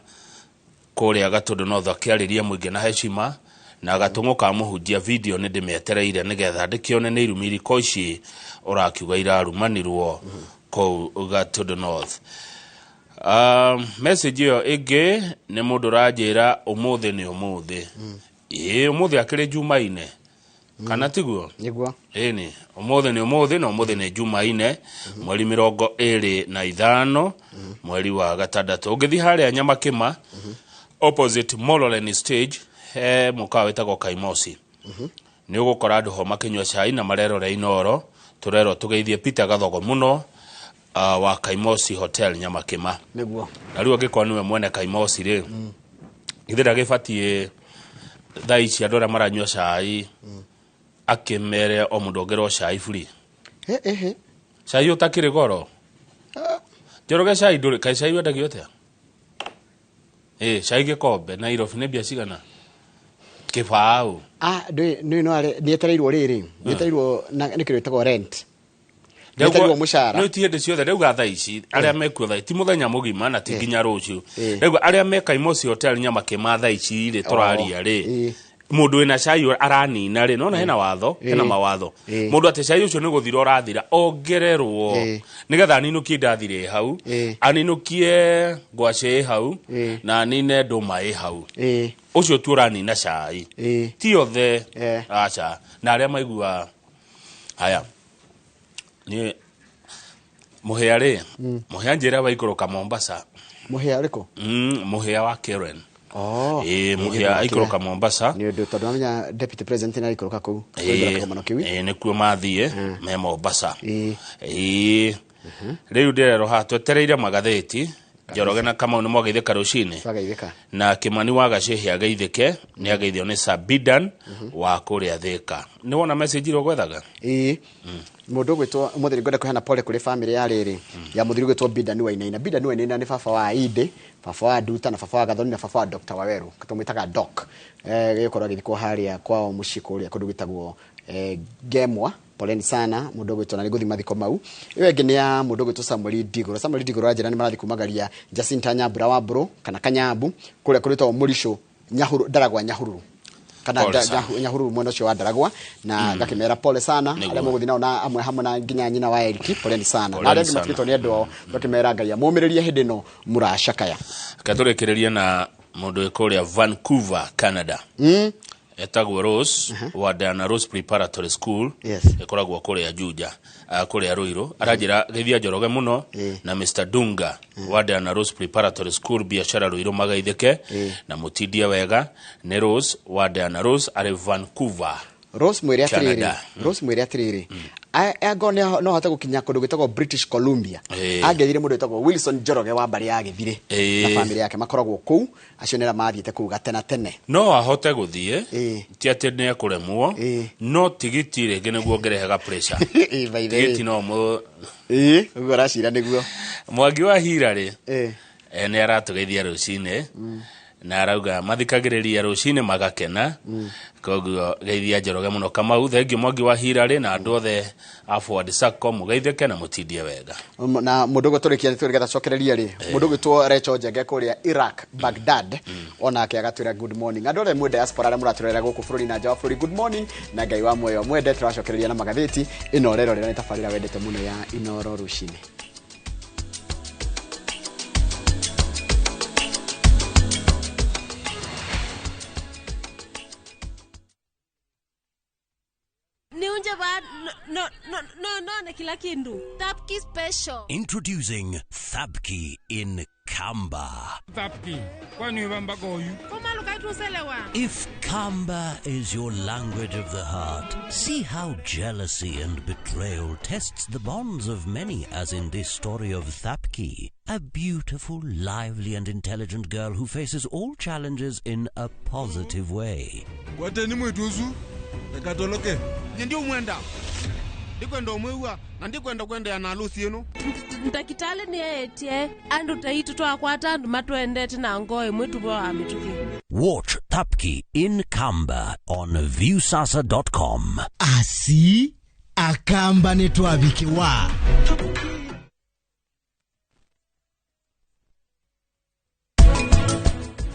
kũrĩa Gatũndũ North akĩarĩria mũingĩ na heshima. Na Gatũng'ũ ka mũhunjia, video nĩ ndĩmĩetereire nĩgetha ndĩkĩone nĩ irumi irĩkũ ici ũrakiuga irarumanirwo kũu Gatũndũ North. Message ĩyo ĩngĩ nĩ mũndũ ũranjĩra ũmũthĩ nĩ ũmũthĩ. Ĩĩ, ũmũthĩ akĩrĩ Jumaine, kana tiguo? Nĩguo. Ĩni, ũmũthĩ nĩ ũmũthĩ, na ũmũthĩ nĩ Jumaine, mweri 25, mweri wa gatandatũ. Ũngĩthiĩ harĩa Nyamakĩma, opposite Mololen stage, he mũkawa wĩtagwo Kaimosi, nĩ ũgũkora andũ ho makĩnyua cai na marerora Inoro. Tũrerwo tũgeithie Peter Gathogo mũno, wa Kaimosi Hotel Nyamakĩma. Nĩguo. Na rĩu angĩkorwo nĩwe mwene Kaimosi rĩ, githĩ ndagĩbatiĩ thaa ici andũ arĩa maranyua cai akĩmere o mũndũ ongerwo cai free? He he. Cai ũtakĩrĩ goro, Njoroge, cai ndũrĩ, kaĩ cai wendagio atĩa? Ĩ cai gĩkombe Nairobi nĩ mbia cigana? Kĩbaũ. Ah, ndũĩ nĩ no nĩ etereirwo rĩrĩ, nĩ etereirwo na nĩ kĩndũ gĩtagwo rent, nĩ etereirwo mũcara. No ti hĩndĩ ciothe. Rĩu thaa ici arĩa mekuo thaa ti mũthenya mũgima na ti nginya rũciũ. Rĩu arĩa me Kaimosi Hotel Nyamakĩma thaa ici rĩ, tũraria rĩ, mũndũ wĩna cai aranina rĩ, nona hena watho, hena mawatho, mũndũ atĩ cai ũcio nĩ gũthira ũrathira, ongererwo nĩgetha aninũkie indathi rĩ hau, aninũkie ngwacĩ ĩ hau, na anine ndũma ĩ hau. Ũcio tu ũranina cai, ti othe, aca. Na arĩa maigua haya nĩ mũhĩa rĩ, mũhĩa njĩra waikũrũka Mombasa. Mũhĩa ũrĩkũ? Mũhĩa wa Karen. Oh. Ĩ, mũhĩa aikũrũka Mombasa. Nĩ ũndũ tondũ amenya deputy president nĩ araikũrũka kũu kũhingũra kĩgomano kĩu. Ĩ, nĩkuo mathiĩ me Mombasa. Ĩ, rĩu ndĩrerwo haha twetereire magathĩti. Njoroge na Kamau nĩ mwageithĩka rũcinĩ. Twageithĩka. Na Kĩmani wa Gacĩhĩ ageithĩke, nĩ ageithio nĩ Sabidan wa kũrĩa Thĩka. Nĩ wona message iria ũgwethaga? Ĩĩ, mũndũ ũgwĩtwo ũmũthĩ nĩ ngwenda kũheana pole kũrĩ famĩlĩ ya rĩrĩ ya mũthuri ũgwĩtwo Bidani Wainaina. Bidani Wainaina nĩ baba wa Inde, baba wa Nduta, na baba wa Gathoni, na baba wa Dr. Waweru, tũmwĩtaga Doc. Gĩgũkorwo agĩthikwo harĩa kwao mũciĩ kũrĩa kũndũ gwĩtagwo Ngemwa. Poleni sana mũndũ ũgwĩtwo, na nĩ ngũthiĩ mathiko mau. Ĩyo ĩngĩ nĩ ya mũndũ ũgwĩtwo Samuel Ndigũrũ. Samuel Ndigũrũ anjĩra nĩ marathiĩ kumagaria Jacinta Nyambura wa Mbũrũ kana Kanyambu kũrĩa kũrĩtagwo Mũricũ, Nyahuru, Ndaragwa, Nyahururu kana Pole sana. Nyahururu, mwena ũcio wa Ndaragwa, na ngakĩmera pole sana. Nĩguo. Arĩa mũgũthiĩ nao na amwe hamwe na nginya nyina wa Eriki, poleni sana. Na Poleni arĩa angĩ sana. matigĩtwo nĩ andũ ao, ngakĩmera Ngai amũmĩrĩrie hĩndĩ ĩno mũracakaya. Reke tũrĩkĩrĩrie na mũndũ wĩ kũrĩa Vancouver, Canada, etagwo Rose wa Diana Rose Preparatory School. Ĩkoragwo kũrĩa Juja, kũrĩa Ruiru. Aranjĩra geithia Njoroge mũno na Mr Dunga wa Diana Rose Preparatory School biashara Ruiru, magaithĩke na mũtindie wega. Nĩ Rose wa Diana Rose, arĩ Vancouver, Rose, mwĩre atĩrĩrĩ, Canada. Rose, mwĩre atĩrĩrĩ, angorwo no ahote gũkinya kũndũ gwĩtagwo British Columbia, angethire mũndũ wĩtagwo Wilson Njoroge wa mbarĩ ya Gĩthirĩ na famĩlĩ yake makoragwo kũu. Acio nĩ arĩa mathiĩte kũu gatena tene. No ahote gũthiĩ, ti atĩ nĩ ekũremwo, no tigiti rĩngĩ nĩguo ngĩrehaga pressure. Ĩĩ, by the way. Tigiti no mũ Ĩĩ, ũguo aracira nĩguo. Mwangi wa Hira rĩ, nĩ aratũgeithia rũcinĩ. Na arauga mathikagĩrĩria rũcinĩ magakena. Koguo geithia Njoroge mũno Kamau, thengio Mwangi wa Hirarĩ na andũ othe a Forward Sacco, mũgeithĩke na mũtindie wega. Na mũndũ ũguo tũrĩkia tũrĩgetha cokereria rĩ, mũndũ ũgwĩtwo Recho Njenge kũrĩa Iraq, Baghdad, onake agatwĩra good morning. Andũ othe mwĩ diaspora arĩa mũratũrera gũkũ bũrũri na nja wa bũrũri, good morning na Ngai wa muoyo mwende. Tũracokereria na magathĩti ĩno ũrerorera nĩ tabarĩra wendete mũno ya Inoro Rũcinĩ. Niunje ba no no no no na kila kindu. Tapki special. Introducing Thabki in Kamba. Tapki, kwani wamba goyu? If Kamba is your language of the heart, see how jealousy and betrayal tests the bonds of many, as in this story of Thapki, a beautiful, lively and intelligent girl who faces all challenges in a positive way. Kwateni mwituzu, ndakatoloke. Nyendi umwenda. Ndikwenda umwiwa, na ndikwenda kwenda na harusi yenu. Ndakitale ni etie, andu taitu twakwata andu matwendete na ngoe mwitu wa mituki. Watch Thapki in Kamba on viewsasa.com. Asi akamba nitwabikiwa.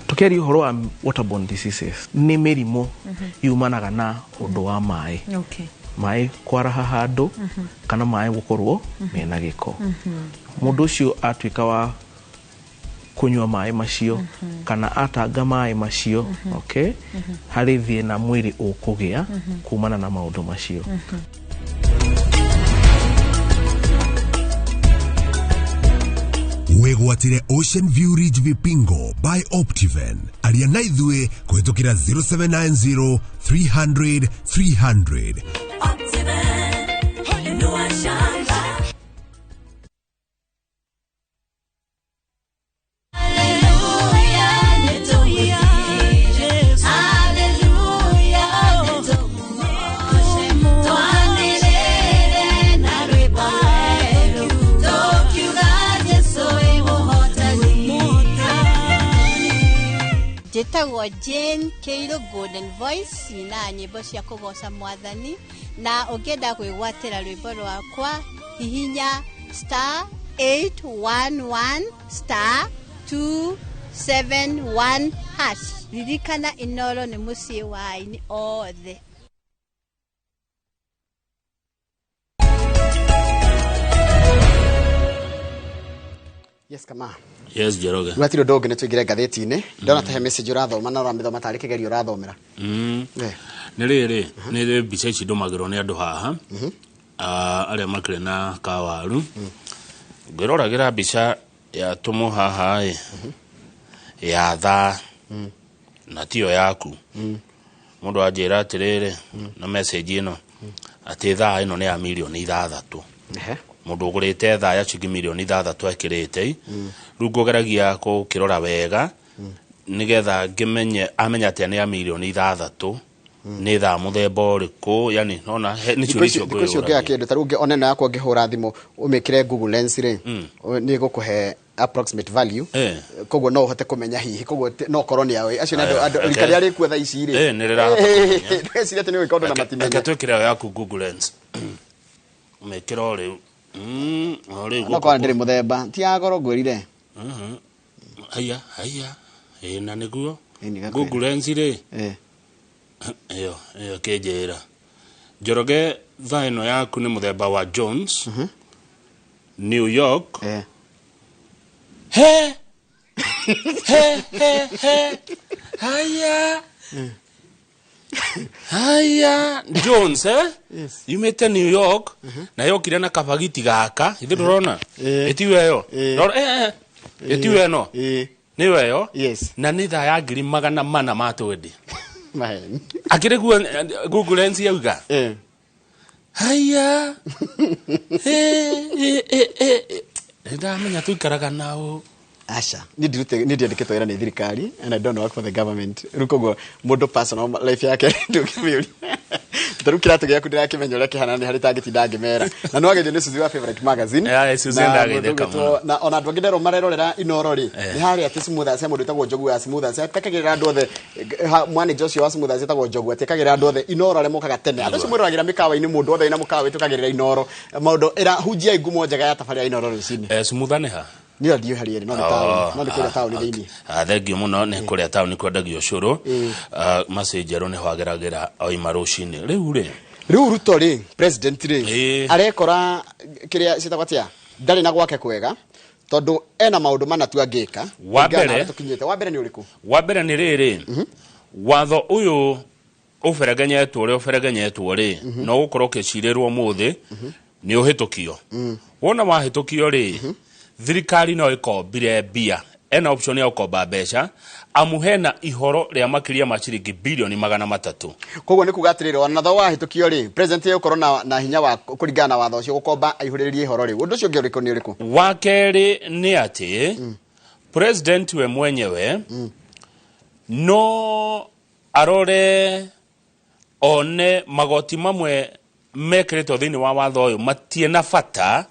Tukiaria ũhoro wa waterborne diseases nĩ mĩrimũ yumanaga na ũndũ wa maĩ. Maĩ kwaraha handũ kana maĩ gũkorwo mena gĩko. Mũndũ ũcio atuĩka wa kũnyua maĩ macio kana atanga maĩ macio, okay, harĩ thĩna mwĩrĩ ũkũgĩa kumana na maũndũ macio. Wegwatire Ocean View Ridge Vipingo by Optiven. Aria na ithuĩ kũhĩtũkĩra 0790 300 300. Optiven, inua shamba. Njĩtagwo Jane Kĩirũ Golden Voice, nyinaga nyĩmbo cia kũgoca mwathani, na ũngĩenda kwĩgwatĩra rwĩmbo rwakwa hihinya star 811 star 271 hash. Ririkana Inoro nĩ mũciĩ wa aini othe. Yes, kama. Yes, Njoroge. Rwatiro ndonge nĩ tũingĩre ngathĩti-inĩ. Ndona ta he message ũrathoma na ũramĩthoma tarĩ kĩgerio ũrathomera. Nĩ rĩrĩ, nĩ mbica ici ndũmagĩrwo nĩ andũ haha arĩa makĩrĩ na kawaru. Ngwĩroragĩra mbica ya tũmũ haha ĩ ya thaa na tiyo yaku. Mũndũ anjĩra atĩrĩrĩ na message ĩno atĩ thaa ĩno nĩ ya mirioni 6. Mũndũ ũgũrĩte thaa ya ciringi mirioni 6 ekĩrĩte. Rĩu ngũgeragia gũkĩrora wega nĩgetha ngĩmenye amenya atĩa nĩ ya mirioni 6 nĩ thaa mũthemba ũrĩkũ, yani nona nĩ ciũria icio Thikũ ici ũngĩoya kĩndũ ta rĩu ona ĩno yakwa ũngĩhũra thimũ ũmĩkĩre Google Lens rĩ, nĩ ĩgũkũhe approximate value. Koguo no ũhote kũmenya hihi, koguo no korwo nĩ yawe acio nĩ andũ rika rĩrĩa rĩkuo thaa ici rĩ. Nĩ rĩrahota kũmenya. Ndweciria atĩ nĩ ũgwĩka ũndũ na matimenya. Reke twĩkĩre ĩyo yaku Google Lens. Ũmĩkĩre o rĩu. O rĩu No korwo ndĩrĩ mũthemba ti ya goro ngwĩrire. Haya haya, na nĩguo Google Lens rĩ, ĩyo ĩyo kĩnjĩra Njoroge thaa ĩno yaku nĩ mũthemba wa Jones, New York. He he he he haya haya Jones yumĩte New York na yokire na kabagiti gaka ithe ndũrona ĩtiwe ĩyo ĩtiwe ĩno nĩyo ĩyo na nĩ thaa ya 420,000. Akĩrĩ guo Google Lens yauga haya ndamenya tũikaraga nao. Aca, ni ndiandĩkĩtwo wĩra nĩ thirikari and I don't work for the government. Rĩu koguo mũndũ personal life yake ndũngĩmĩũria. Tarĩu kĩratũ gĩaku ndĩrakĩmenya ũrĩa kĩhana, nĩ harĩ tangĩtinda ngĩmera na nĩ wageithio nĩ Suzy wa Favorite Magazine. Yeah, Suzy Na ndageithĩka mũndũ ũgwĩtwo- mũno. Na ona andũ angĩ nderwo marerorera Inoro rĩ, nĩ harĩa atĩ Smoothers, he mũndũ wĩtagwo Njogu wa Smoothers atekagĩrĩra andũ othe, manager ũcio wa Smoothers etagwo Njogu, atekagĩrĩra andũ othe Inoro arĩa mokaga tene, andũ acio mwĩroragĩra mĩkawa-inĩ, mũndũ othe wĩna mũkawa wĩtũkagĩrĩra Inoro maũndũ ĩra hunjiai ngumo njega ya tabarĩra Inoro rũcinĩ. Smoother nĩ ha? Nĩ ndiũ harĩa ĩrĩ, no nĩ taũni, no nĩ kũrĩa taũni thĩinĩ. Ah, thengiũ mũno, nĩ kũrĩa taũni kwendagio ũcũrũ. Ah, macĩ njerũ nĩho ageragĩra oima rũcinĩ rĩu rĩ. Rĩu Ruto rĩ, president rĩ, arekora kĩrĩa ciĩtagwo atĩa, ndarĩ na gwake kwega tondũ ena maũndũ mana tu angĩka Wa kũringana na mbere- harĩa tũkinyĩte. Wa mbere nĩ ũrĩkũ? Wa mbere nĩ rĩrĩ, watho ũyũ ũberegenyetwo ũrĩa ũberegenyetwo rĩ, no gũkorwo ũkĩcirĩrwo ũmũthĩ nĩ ũhĩtũkio. Wona wahĩtũkio rĩ, thirikari no ĩkombire mbia, ena option ya gũkomba mbeca, amu hena ihoro rĩa makĩria ma ciringi bilioni 300. Koguo nĩ kuga atĩrĩrĩ, ona tho wahĩtũkio rĩ, president egũkorwo na hinya wa kũringana na watho ũcio gũkomba aihũrĩrĩrie ihoro rĩu. Ũndũ ũcio ũngĩ ũrĩkũ, nĩ ũrĩkũ? Wa kerĩ nĩ atĩ president we mwenyewe no arore one magoti mamwe mekĩrĩtwo thĩinĩ wa watho ũyũ matie na bata,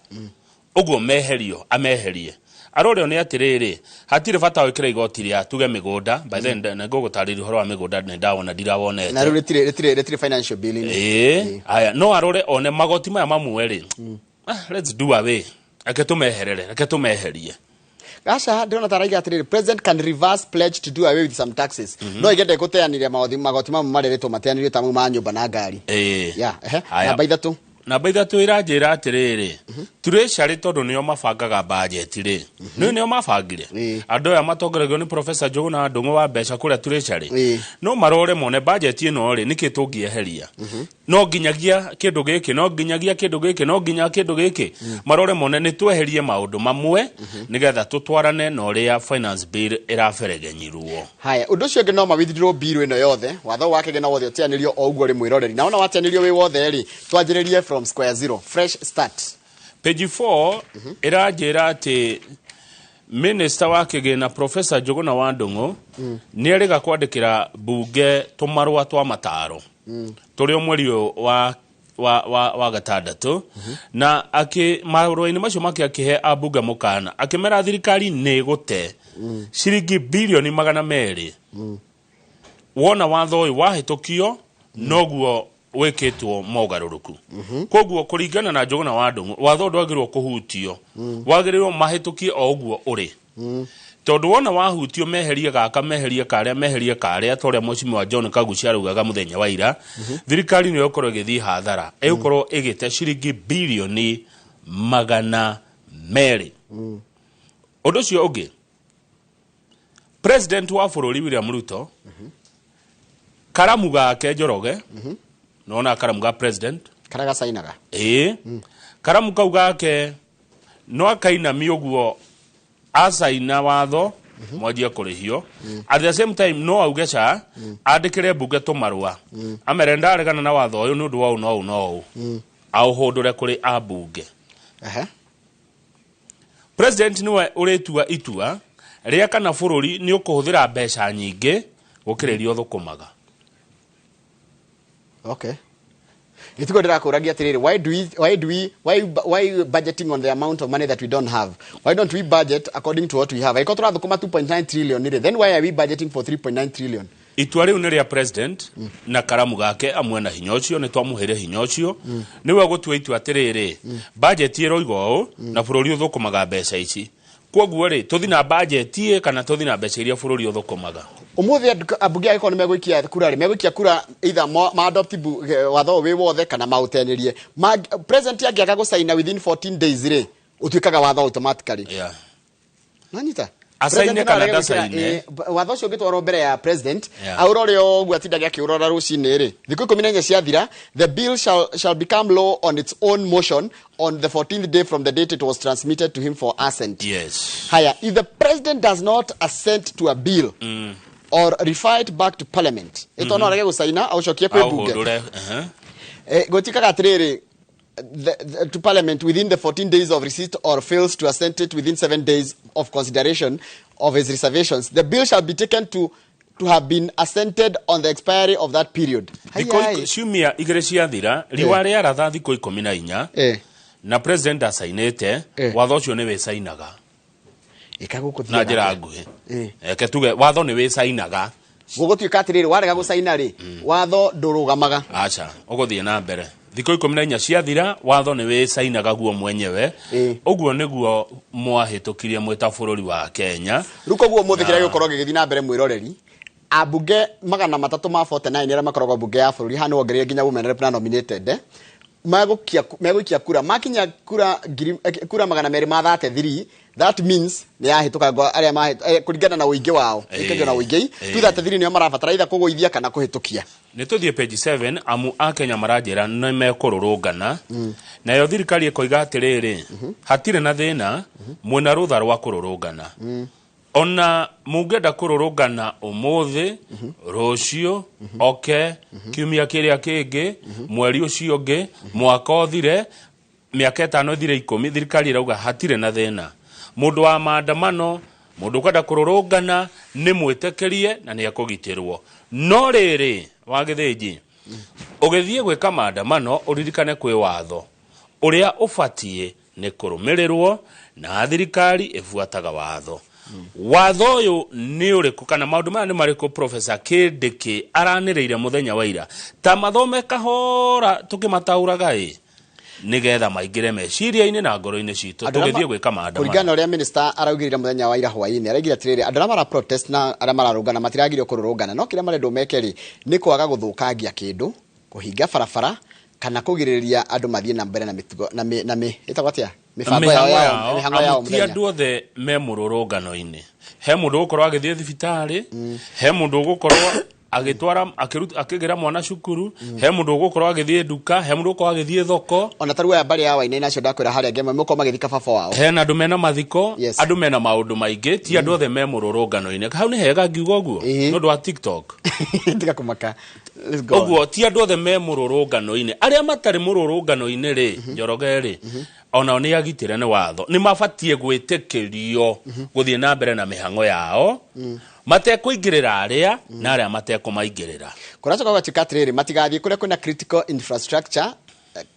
ũguo meherio, ameherie, arore one atĩrĩrĩ, hatirĩ bata gwĩkĩra igoti rĩa tuge mĩgũnda. By then nĩ ngũgũtarĩria ũhoro wa mĩgũnda, nĩ ndawona ndirawonete. Na rĩu rĩtirĩ financial bill -inĩ. Ĩĩ, aya, no arore one magoti maya mamwe rĩ, let's do away, reke tũmeherere, reke tũmeherie. Aca, ndĩrona ta araiga atĩrĩrĩ, president can reverse pledge to do away with some taxes. No igende gũteanĩria magoti mamwe marĩrĩtwo mateanĩrio, ta mau ma nyũmba na ngari. Ya, ehe. Haya. Namba 3. Namba 3 ĩranjĩra atĩrĩrĩ, treasury tondũ nĩo mabangaga bajeti rĩ, nĩo mabangire andũ aya matongoragio nĩ Professor Njũgũna Ndung'u wa mbeca kũrĩa treasury, no marore mone bajeti ĩno rĩ, nĩkĩ tũngĩeheria, no nginyagia kĩndũ gĩkĩ, no nginyagia kĩndũ gĩkĩ, no nginya kĩndũ gĩkĩ, marore mone nĩ tweherie maũndũ mamwe nĩgetha tũtwarane na ũrĩa finance bill ĩraberegenyirwo. Haya, ũndũ ũcio ũngĩ, no mawithdraw bill ĩno yothe, watho wa kĩgĩna wothe ũteanĩrio o ũguo rĩ, mwĩroreri, na ona wateanĩrio wĩ wothe rĩ, twanjĩrĩrie from square zero, fresh start. Page 4 ĩranjĩra atĩ minister wa kĩgĩna Professor Njũgũna wa Ndung'u nĩ erĩga kwandĩkĩra mbunge tũmarũa twa mataro tũrĩ o mweri ũyũ wa gatandatũ, na akĩ marũa-inĩ macio make akĩhe ambunge mũkana, akĩmera thirikari nĩ ĩgũte ciringi bilioni 200 wona watho ũyũ wahĩtũkio noguo wĩkĩtwo mogarũrũku. Koguo kũringana na Njũgũna wa Ndung'u, watho ndwagĩrĩirwo kũhutio, wagĩrĩirwo mahĩtũkie o ũguo ũrĩ, tondũ wona wahutio, meherie gaka, meherie karĩa, meherie karĩa, ta ũrĩa Mheshimiwa John Kagucia araugaga mũthenya wa ira, thirikari nĩyo ĩgũkorwo ĩgĩthiĩ hathara, ĩgũkorwo ĩgĩte ciringi bilioni 200. Ũndũ ũcio ũngĩ, president wa bũrũri William Ruto, karamu gake Njoroge, nona karamu ga president karĩa gacainaga? Ĩĩ, karamu kau gake no akainamia ũguo acaina watho mwanjie kũrĩhio. At the same time no auge ca andĩkĩre mbunge tũmarũa, amere ndaregana na watho ũyũ nĩ ũndũ wa ũũ na ũũ na ũũ, aũhũndũre kũrĩ ambunge. President nĩwe ũrĩtua itua rĩa kana bũrũri nĩ ũkũhũthĩra mbeca nyingĩ gũkĩra iria ũthũkũmaga. Okay, gĩtiko ndĩrakũragia atĩrĩrĩ, why budgeting on the amount of money that we don't have? Why don't we budget according to what we have? Angĩkorwo tũrathũkũma 2.9 trillion rĩ, then why are we budgeting for 3.9 trillion? Itua rĩu nĩ rĩa president na karamu gake, amwe na hinya ũcio nĩ twamũheire hinya ũcio, nĩwe gũtua itua atĩrĩrĩ, budget ĩroiga ũũ na bũrũri ũthũkũmaga mbeca ici, koguo rĩ, tũthi na budget ĩ kana tũthi na mbeca iria bũrũri ũthũkũmaga. Ũmũthĩ ambunge angĩkorwo nĩ megũikia kura rĩ, megũikia kura either ma adopt watho ũyũ wĩ wothe kana maũteanĩrie. President angĩaga gũcaina within 14 days rĩ, ũtuĩkaga watho automatically. Nanyita? Acaine President no kana arege gwĩkĩra, ndacaine. Watho ũcio ũngĩtwarwo mbere ya president, aũrore o ũguo atindage akĩũrora rũcinĩ rĩ, thikũ 14 ciathira, the bill shall become law on its own motion on the 14th day from the date it was transmitted to him for assent. Haya, if the president does not assent to a bill or refer it back to parliament, ĩto no arege gũcaina aucokie kwĩ mbunge. Aũhũndũre. Gũtuĩkaga atĩrĩrĩ, to parliament within the 14 days of receipt or fails to assent it within 7 days of consideration of his reservations, the bill shall be taken to to have been assented on the expiry of that period. Thikũ Hai, hai. Ciumia 2 ciathira, riũa rĩaratha thikũ 14 na president acainĩte, watho ũcio nĩ wĩcainaga. Ĩka gũkũ Na njĩra nguhĩ, reke tuge watho nĩ wĩcainaga. Gũgũtuĩka atĩrĩrĩ, warega gũcaina rĩ, watho ndũrũgamaga. Aca, ũgũthiĩ na mbere. Thikũ 14 ciathira, watho nĩ wĩcainaga guo mwenyewe. Ũguo nĩguo mwahĩtũkirie mwĩ ta bũrũri wa Kenya. Rĩu koguo ũmũthĩ kĩrĩa gĩgũkorwo gĩgĩthiĩ na mbere, mwĩroreri, ambunge 349 arĩa makoragwo mbunge ya bũrũri haha, nĩ wongereire nginya women rep na nominated, megũikia kura, makinya kura ngiri, kura 233, that means nĩ yahĩtũka arĩa kũringana na ũingĩ wao, ĩkagio na ũingĩ. 233 nĩo marabatara either kũgũithia kana kũhĩtũkia. Nĩ tũthiĩ page 7, amu akenya maranjĩra nĩ mekũrũrũngana, nayo thirikari ĩkoiga atĩrĩrĩ, hatirĩ na thĩna, mwĩna rũtha rwa kũrũrũngana. Ona mũngĩenda kũrũrũngana ũmũthĩ, rũciũ, oke kiumia kĩrĩa kĩngĩ, mweri ũcio ũngĩ, mwaka ũthire, mĩaka 5 ĩthire, 10, thirikari ĩrauga hatirĩ na thĩna. Mũndũ wa maandamano, mũndũ ũkwenda kũrũrũngana, nĩ mwĩtĩkĩrie na nĩ ekũgitĩrwo. No rĩrĩ, wa gĩthĩnji, ũgĩthiĩ gwĩka maandamano, ũririkane kwĩ watho ũrĩa ũbatiĩ nĩ kũrũmĩrĩrwo, na thirikari ĩbuataga watho. Watho ũyũ nĩ ũrĩkũ, kana maũndũ maya nĩ marĩkũ Professor Kindiki aranĩrĩire mũthenya wa ira? Ta mathome kahora tũkĩmataũraga ĩ, nĩgetha maingĩre meciria-inĩ na ngoro-inĩ citũ Andũ arĩa tũgĩthiĩ gwĩka kũringana maandamano. Na ũrĩa minister araugĩrire mũthenya wa ira hwaĩ-inĩ, araugire atĩrĩrĩ, andũ arĩa mara protest na arĩa mararũngana matiragĩrĩrio kũrũrũngana, no kĩrĩa marendwo meke rĩ, nĩ kwaga gũthũkangia kĩndũ, kũhinga barabara, kana kũgirĩrĩria andũ mathiĩ na mbere na mĩtugo na mĩ, na mĩ ĩtagwo atĩa, mĩbango yao ya mĩhango yao Amu ti mũthenya. andũ othe me mũrũrũngano-inĩ. He mũndũ ũgũkorwo agĩthiĩ thibitarĩ, he mũndũ ũgũkorwo agĩtwara akĩgĩra mwana cukuru, he mũndũ ũgũkorwo agĩthiĩ nduka, he mũndũ ũgũkorwo agĩthiĩ thoko. Ona tarĩu aya mbarĩ ya Wainaina acio ndakwĩra harĩa ngema mũkorwo magĩthika baba wao. Hena andũ mena mathiko, andũ mena maũndũ maingĩ, ti andũ othe me mũrũrũngano-inĩ. Hau nĩ hega ngiuga ũguo nĩ ũndũ wa TikTok. Tiga kũmaka. Let's go on. Ũguo ti andũ othe me mũrũrũngano-inĩ. Arĩa matarĩ mũrũrũngano-inĩ rĩ, Njoroge rĩ, onao nĩ agitĩre nĩ watho, nĩ mabatiĩ gwĩtĩkĩrio gũthiĩ na mbere na mĩhang'o yao matekũingĩrĩra arĩa na arĩa matekũmaingĩrĩra. Kũracoka gũgatuĩka atĩrĩrĩ, matigathiĩ kũrĩa kwĩna critical infrastructure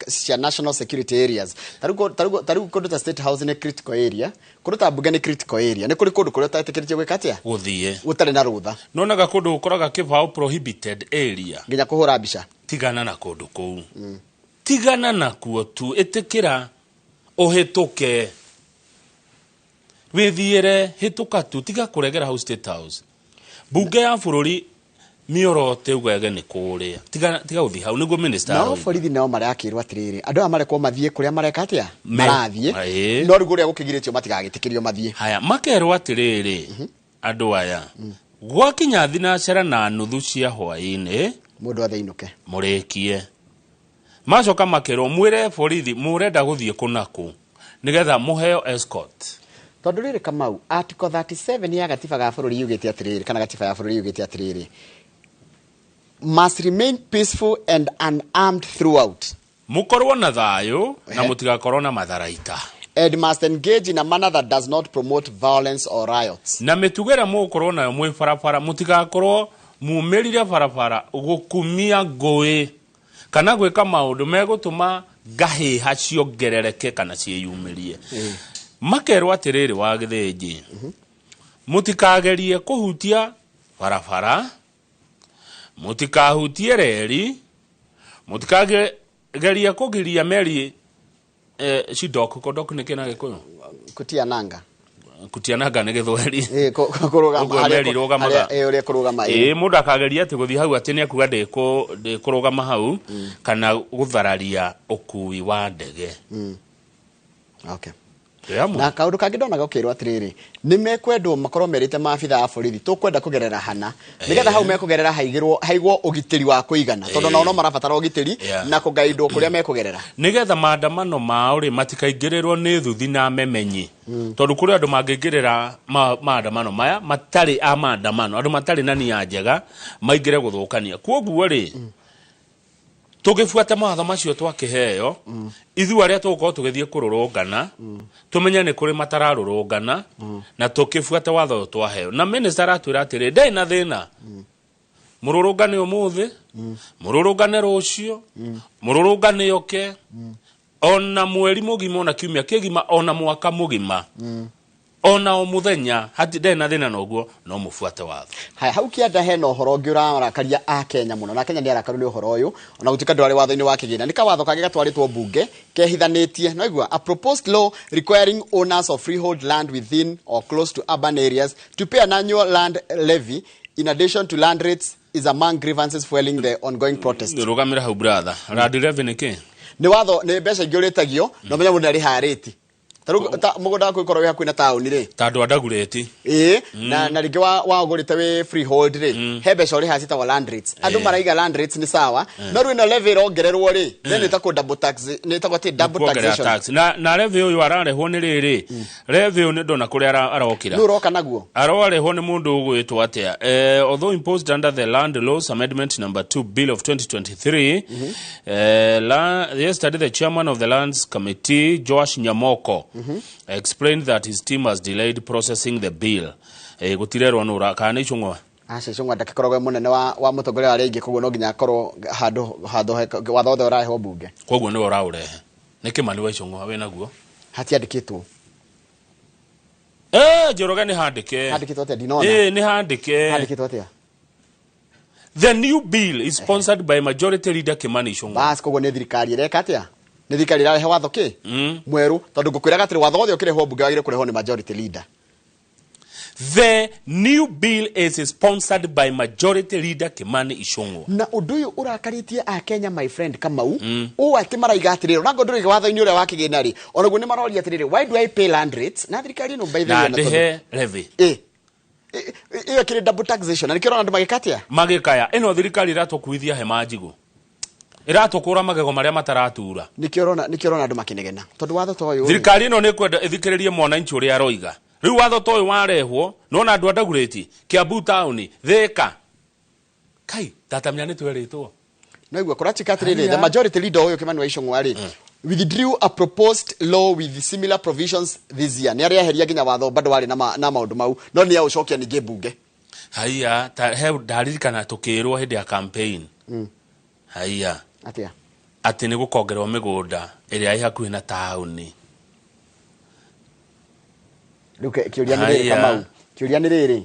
cia national security areas. Tarĩu kũndũ ta State House nĩ critical area, kũndũ ta mbunge nĩ critical area. Nĩ kũrĩ kũndũ kũrĩa ũtetĩkĩrĩtio gwĩka atĩa, gũthiĩ gũtarĩ na rũtha. Nonaga kũndũ gũkoraga kĩbaũ prohibited area, nginya kũhũra mbica. Tigana na kũndũ kũu, tigana nakuo tu, ĩtĩkĩra ũhĩtũke, wĩthiĩre, hĩtũka tu, tiga kũregera hau State House, mbunge ya bũrũri, mĩorote ugege nĩ kũrĩa. Tiga gũthiĩ hau, nĩguo minister Nao arauga. borithi nao marakĩrwo atĩrĩrĩ, andũ aya marekwo mathiĩ kũrĩa mareka atĩa, marathiĩ, Aĩ. no rĩu kũrĩa gũkĩgirĩtio matigagĩtĩkĩrio mathiĩ. Haya, makerwo atĩrĩrĩ, andũ aya, gwakinya 6:30 cia hwaĩ-inĩ, mũndũ othe ainũke, mũrĩkie. Macoka makerwo mwĩre borithi mũrenda gũthiĩ kũnakũ nĩgetha mũheo escort. Tondũ rĩrĩ, Kamau, article 37 ya gatiba ga bũrũri yugĩte atĩrĩrĩ, kana gatiba ya bũrũri yugĩte atĩrĩrĩ, must remain peaceful and unarmed throughout. Mũkorwo na thayũ na mũtigakorwo na matharaita. And must engage in a manner that does not promote violence or riots. Na mĩtugo ĩrĩa mũgũkorwo nayo mwĩ barabara, mũtigakorwo mumĩrire barabara gũkumia ngũĩ kana gwĩka maũndũ megũtũma ngahĩha ciongerereke kana ciĩyumĩrie. Makerwo atĩrĩrĩ, wa gĩthĩnji, mũtikagerie kũhutia barabara, mũtikahutie reri, mũtikagerie kũgiria meri cidok. Kodok nĩ kĩ na Gĩkũyũ? Kutia nanga. Kutia nanga nĩ Gĩthweri. Kũrũgama Ũguo harĩa meri irũgamaga. Ũrĩa kũrũgama. Ĩĩ, mũndũ akageria atĩ gũthiĩ hau atĩ nĩ akuga ndĩkũrũgama hau, kana gũthararia ũkui wa ndege. Okay. Twĩ hamwe? Na kaũndũ kangĩ ndonaga ũkĩrwo atĩrĩrĩ, nĩ mekwendwo makorwo merĩte maabitha a borithi tũkwenda kũgerera hana, nĩgetha hau mekũgerera haigĩrwo haigwo ũgitĩri wa kũigana, tondũ nao no marabatara ũgitĩri na kũgaindwo kũrĩa mekũgerera. Nĩgetha maandamano mao rĩ matikaingĩrĩrwo nĩ thuthi na memenyi, tondũ kũrĩ andũ mangĩingĩrĩra maandamano maya matarĩ a maandamano, andũ matarĩ na nia njega maingĩre gũthũkania. Kwoguo rĩ, Tũgĩbuate mawatho macio twakĩheo, ithuĩ arĩa tũgũkorwo tũgĩthiĩ kũrũrũngana, tũmenye nĩ kũrĩ matararũrũngana, na tũkĩbuate watho ũyũ twaheo. Na minister aratwĩra atĩrĩ, ndarĩ na thĩna, mũrũrũngane ũmũthĩ, mũrũrũngane rũciũ, mũrũrũngane oke, ona mweri mũgima, ona kiumia kĩgima, ona mwaka mũgima, ona o mũthenya, hati ndarĩ na thĩna noguo, no mũbuate watho. Haya, hau kĩanda hena ũhoro ũngĩ ũrarakaria a Kenya mũno, na Kenya nĩ arakaru nĩ ũhoro ũyũ, ona gũtuĩka ndwarĩ watho-inĩ wa kĩgĩna. Nĩ kawatho kangĩ gatwarĩtwo mbunge kehithanĩtie. No igua, a proposed law requiring owners of freehold land within or close to urban areas to pay an annual land levy in addition to land rates is among grievances fueling the ongoing protest. Rũgamĩra hau, brother. Land levy nĩ kĩ? Nĩ watho, nĩ mbeca ingĩ ũrĩtagio, na ũmenye mũndũ nĩ arĩhaga rĩti. Ta rĩu ta mũgũnda waku ũkorwo wĩ hakuhĩ na taũni rĩ, ta andũ a ndagurĩti. Ĩĩ, na rĩngĩ waũgũrĩte wĩ freehold rĩ, he mbeca ũrĩhaga ciĩtagwo land rates. Andũ maraiga land rates nĩ sawa, no rĩu ĩno levy ĩrongererwo rĩ, then ĩtagwo double tax, nĩ ĩtagwo atĩ double kuongerera taxation. Tax. Na levy ũyũ ararehwo nĩ rĩrĩ, levy ũyũ nĩ ndona kũrĩa arokĩra. Nũ ũroka naguo? Ararehwo nĩ mũndũ ũgwĩtwo atĩa, although imposed under the Land Laws Amendment Number 2 Bill of 2023, yesterday the chairman of the Lands Committee, Joash Nyamoko, explained that his team has delayed processing the bill. Gũtirerwo nũ kana nĩ Icũng'wa. Aca, Icũng'wa ndakĩkoragwo e mũnene wa mũtongoria wa arĩa aingĩ, koguo no nginya akorwo handũ watho wothe ũrarehwo mbunge. Koguo nĩwe ũraũrehe, nĩ Kĩmani wa Icũng'wa wĩ naguo. Hatiandĩkĩtwo. Njoroge, nĩ handĩke. Handĩkĩtwo atĩa? Ndinona. Nĩ handĩke. Handĩkĩtwo atĩa? The new bill is sponsored by Majority Leader Kimani Ichung'wa. Bas, koguo nĩ thirikari ĩreka atĩa? Nĩ thirikari ĩrarehe watho kĩ mwerũ, tondũ ngũkwĩraga atĩrĩ, watho wothe ũkĩrehwo mbunge wagĩrĩire kũrehwo nĩ majority leader. The new bill is sponsored by Majority Leader Kimani Ichung'wa. Na ũndũ ũyũ ũrakarĩtie a Kenya, my friend Kamau, ũũ atĩ maraiga atĩrĩrĩ, onakorwo ndũrĩ watho-inĩ ũrĩa wa kĩgĩna rĩ, onaguo nĩ maroria atĩrĩrĩ, why do I pay land rates na thirikari ĩno, by the Na way, na tondũ- ndĩhe levy. Ĩyo ĩkĩrĩ double taxation, na nĩkĩo ũrona andũ magĩka atĩa? Magĩkaya ĩno thirikari ĩratũkuithia hema njigũ, ĩratũkũra magego marĩa mataratura. Nĩkĩo ũrona andũ makĩnegena, tondũ watho ta ũyũ rĩ, Thirikari ĩno nĩ kwenda ĩthikĩrĩrie mwananchi ũrĩa aroiga. Rĩu watho ta ũyũ warehwo, nona andũ a Ndagurĩti, Kiambu taũni, Thĩka, kai tatamenya nĩ twerĩtwo. Naigua kũratuĩka atĩrĩrĩ, Haya. the majority leader ũyũ Kimani wa Ichung'wa rĩ, withdrew a proposed law with similar provisions this year. Nĩ arĩeheria nginya watho bado warĩ na maũndũ mau, no nĩ aũcokia ningĩ mbunge. Haiya, ta he ndaririkana tũkĩrwo hĩndĩ ya campaign. Haiya. Atĩa? Atĩ nĩ gũkongerwo mĩgũnda ĩrĩa ĩ hakuhĩ na taũni. Rĩu kĩũria nĩ rĩrĩ, Haya. Kamau, kĩũria nĩ rĩrĩ,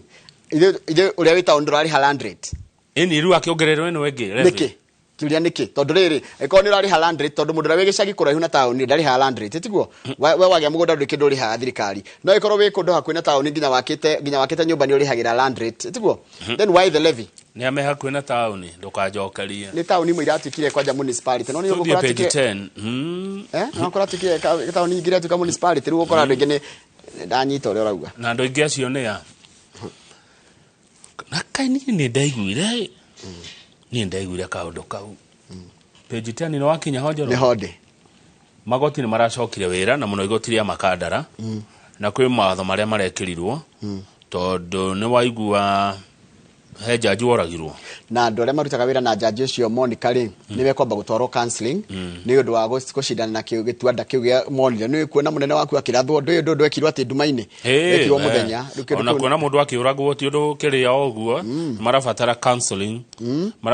ithuĩ ũrĩa wĩ taũni ndũrarĩha land rate. Ĩni rĩu akĩongererwo ĩno ĩngĩ levy. Nĩkĩ? Kĩũria nĩkĩ? Tondũ rĩrĩ, ĩkorwo nĩ ũrarĩha land rate, tondũ mũndũ ũrĩa wĩ gĩcagi kũraihu na taũni ndarĩhaga land rate, tiguo? We wagĩa mũgũnda ndũrĩ kĩndũ ũrĩhaga thirikari, no ĩkorwo wĩ kũndũ hakuhĩ na taũni, nginya wakĩte nyũmba nĩ ũrĩhagĩra land rate, tiguo? Then why the levy? Nĩ ame hakuhĩ na taũni, ndũkanjokerie. Nĩ taũni imwe iratuĩkire kwanja municipality, no nĩ Tũthiĩ page kũratuĩkire 10. No kũratuĩkire taũni ingĩ iratuĩka municipality. Rĩu ũgũkora andũ aingĩ nĩ ndanyita ũrĩa ũrauga. Na andũ aingĩ acio nĩ a na kai niĩ nĩ ndaiguire kaũndũ kau. Page 10 nĩ wakinya ho, Njoroge? Nĩ ho ndĩ. Magoti nĩ maracokire wĩra, na mũno igoti rĩa Makandara, na kwĩ mawatho marĩa marekĩrirwo, tondũ nĩ waigua he jaji woragirwo. Na andũ arĩa marutaga wĩra na jaji ũcio Monica rĩ, nĩ mekwamba gũtwarwo counseling nĩ ũndũ wa gũcindana na kĩu gĩtuanda kĩu gĩa monire. Nĩ kuona mũnene waku akĩrathwo, ũndũ ũyũ ndũ wekirwo atĩ nduma-inĩ, wekirwo mũthenya. Rĩu kĩndũ Ona kĩu- kuona mũndũ akĩũragwo ti ũndũ kĩrĩa o ũguo. Marabatara counseling.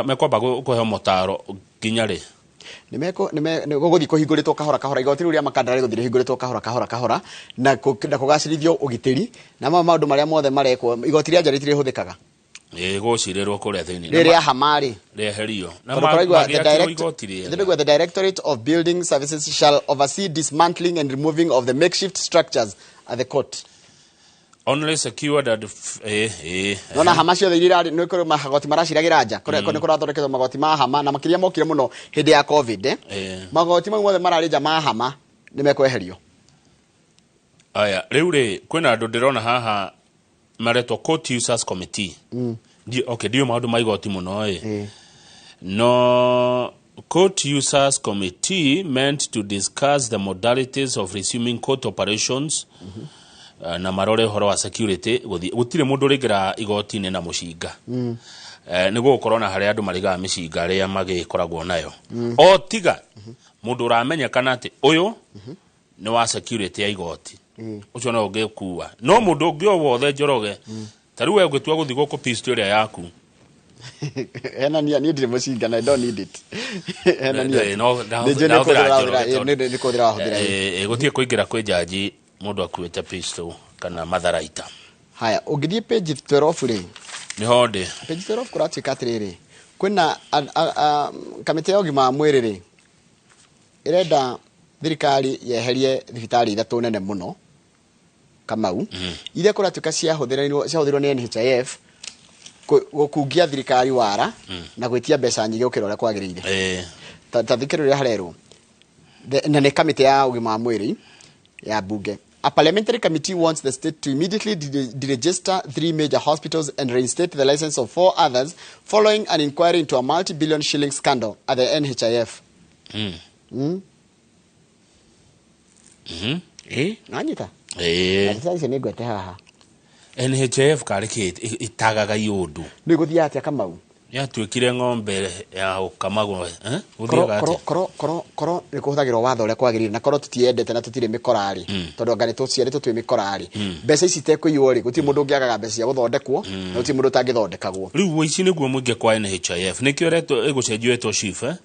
Mekwamba kũheo motaro nginya rĩ? Nĩ meko nĩ me- nĩ gũgũthiĩ kũhingũrĩtwo kahora kahora. Igoti rĩu rĩa Makandara rĩgũthiĩ rĩhingũrĩtwo kahora kahora kahora, na kũgacĩrithio ũgitĩri na mamwe maũndũ marĩa mothe marekwo. Igoti rĩa nja rĩtirĩhũthĩkaga. Ĩ gũcirĩrwo kũrĩa thĩinĩ. Rĩrĩ rĩa hama rĩ, rĩeherio na tondũ kũraigua the magĩakĩrwo igoti rĩega. Ndĩraigua the Directorate of Building Services shall oversee dismantling and removing of the makeshift structures at the court. Only secured and Nona hama ciothe iria irarĩ nĩ kũrĩ magoti maraciragĩra nja kũrĩa nĩ kũrathondeketwo magoti ma hama, na makĩria mokire mũno hĩndĩ ya COVID. Magoti mau mothe mararĩ nja ma hama nĩ mekweherio. Aya, rĩu rĩ, kwĩna andũ ndĩrona haha maretwo Court Users Committee. Okay, ndiũ maũndũ ma igoti mũno ĩ, no Court Users Committee meant to discuss the modalities of resuming court operations, na marore ũhoro wa security. Gũthiĩ gũtirĩ mũndũ ũrĩingĩra igoti-inĩ na mũcinga. Nĩ gũgũkorwo na harĩa andũ marĩgaga mĩcinga arĩa magĩkoragwo nayo o tiga mũndũ ũramenyekana atĩ ũyũ nĩ wa security ya igoti, ũcio no ũngĩkua, no mũndũ ũngĩ o wothe, Njoroge, ta rĩu we ũngĩtua gũthiĩ gũkũ pistol ĩrĩa yaku. Hena niĩ ndirĩ mũcinga na I don't need it. Hena niĩ No, nĩ njũĩ nĩ ndahũthĩra kũhũthĩra Njoroge ĩ, tondũ- nĩ kũhũthĩra wahũthĩra, ĩ. Gũtirĩ kũingĩra kwĩ jaji mũndũ akuĩte pistol kana matharaita. Haya, ũngĩthiĩ page 12 rĩ? Nĩho ndĩ. Page 12 kũratuĩka atĩrĩrĩ, kwĩna kamĩtĩ ya ũgima wa mwĩrĩ rĩ, ĩrenda thirikari yeherie thibitarĩ ithatũ nene mũno, Kamau, iria kũratuĩka ciahũthĩrwo nĩ NHIF gũkungia thirikari wara na gwĩtia mbeca nyingĩ gũkĩra ũrĩa kwagĩrĩire. Ta thikĩrĩria harerwo na nĩ kamĩtĩ ya ũgima wa mwĩrĩ ya bunge. A parliamentary committee wants the state to immediately deregister three major hospitals and reinstate the license of four others following an inquiry into a multi-billion shilling scandal at the NHIF. Nanyita? Ndagĩtarĩ icio nĩ ngwete haha. NHIF karĩ kĩ itagaga iũndũ? Nĩ gũthiaga atĩa, Kamau? Yatuĩkire ng'ombe ya gũkamagwo, eh? Korwo Gũthiaga korwo atĩa? Korwo nĩ kũhũthagĩrwo watho ũrĩa kwagĩrĩire na korwo tũtiendete na tũtirĩ mĩkora rĩ, tondũ anga nĩ tũciarĩtwo twĩ mĩkora rĩ, mbeca ici itekũiywo rĩ, gũtirĩ mũndũ ũngĩagaga mbeca cia gũthondekwo na gũtirĩ mũndũ ũtangĩthondekagwo. Rĩu ũici nĩguo mũingĩ kwa NHIF, nĩkĩo ĩretwo ĩgũcenjio ĩtwo SHIF, eh?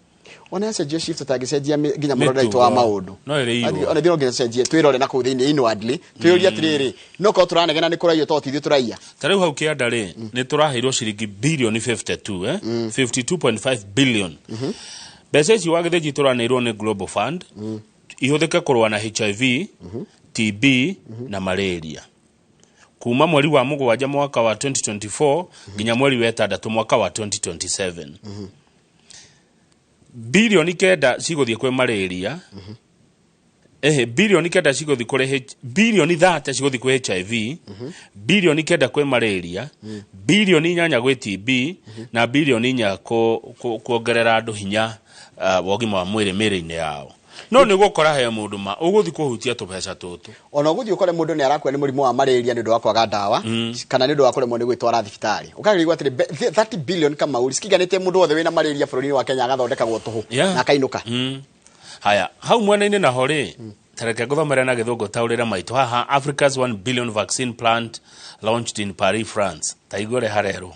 Ona yacenjio SHIF, tũtangĩcenjia nginya mũrore witũ wa Mĩtugo. maũndũ. No ĩrĩirwo. Ona ithuĩ no nginya tũcenjie, twĩrore na kũu thĩinĩ inwardly, twĩyũrie atĩrĩrĩ, no korwo tũranegena nĩ kũraiywo tondũ ti ithuĩ tũraiya. Ta rĩu hau kĩanda rĩ, nĩ tũraheirwo ciringi birioni 52, eh? 52.5 billion. Mbeca ici wa gĩthĩnji tũraneirwo nĩ Global Fund ihũthĩke kũrũa na HIV, TB na malaria kuma mweri wa 7 mwaka wa 2024 nginya mweri wa 6 mwaka wa 2027. Birioni 9 cigũthiĩ kwĩ malaria, ehe, birioni 9 cigũthiĩ kũrĩ birioni 30 cigũthiĩ kwĩ HIV, birioni 9 kwĩ malaria, birioni 8 gwĩ TB na birioni 4 kuongerera andũ hinya wa ũgima wa mwĩrĩ mĩrĩ-inĩ yao. No nĩ gũkora he mũndũ ma ũgũthiĩ kũhutia tũbeca tũtũ. Ona ũgũthiĩ ũkore mũndũ nĩ arakua nĩ mũrimũ wa malaria nĩ ũndũ wa kwaga ndawa kana nĩ ũndũ wa kũremwo nĩ gwĩtwara thibitarĩ. Ũkagĩrĩirwo atĩrĩ, 30 billion, Kamau, cikiganĩtie mũndũ wothe wĩna malaria bũrũri-inĩ wa Kenya agathondekagwo tũhũ na akainũka. Haya, hau mwena-inĩ naho rĩ, tareke ngũthomere na gĩthũngũ taũrĩre maitũ haha: Africa's 1 billion vaccine plant launched in Paris, France. Ta igua ũrĩa harerwo: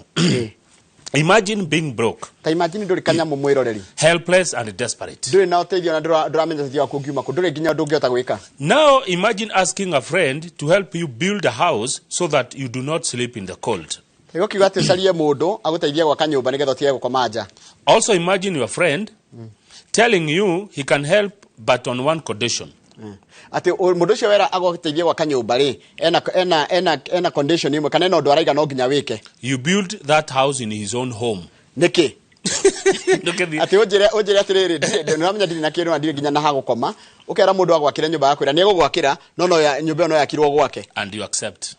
Imagine being broke, Ta imagine ndũrĩ kanyamũ, mwĩroreri, helpless and desperate. Ndũrĩ na ũteithio na ndũramenya ũteithio waku ũngiuma kũ, ndũrĩ nginya ũndũ ũngĩhota gwĩka. Now imagine asking a friend to help you build a house so that you do not sleep in the cold. Nĩguo kiuga atĩ ũcarie mũndũ agũteithie gwaka nyũmba nĩgetha ũtige gũkoma nja. Also imagine your friend telling you he can help but on one condition. Atĩ mũndũ ũcio wera agũteithie gwaka nyũmba rĩ, ena condition ĩmwe kana ena ũndũ araiga no nginya wĩke. You build that house in his own home. Nĩkĩ atĩ ũnjĩre atĩrĩrĩ, nĩũramenya ndirĩ na kĩndũ na ndirĩ nginya na ha gũkoma, ũkera mũndũ agwakĩre nyũmba, yakwĩra nĩ egũgwakĩra no nyũmba ĩyo no yakirwo gwake. And you accept.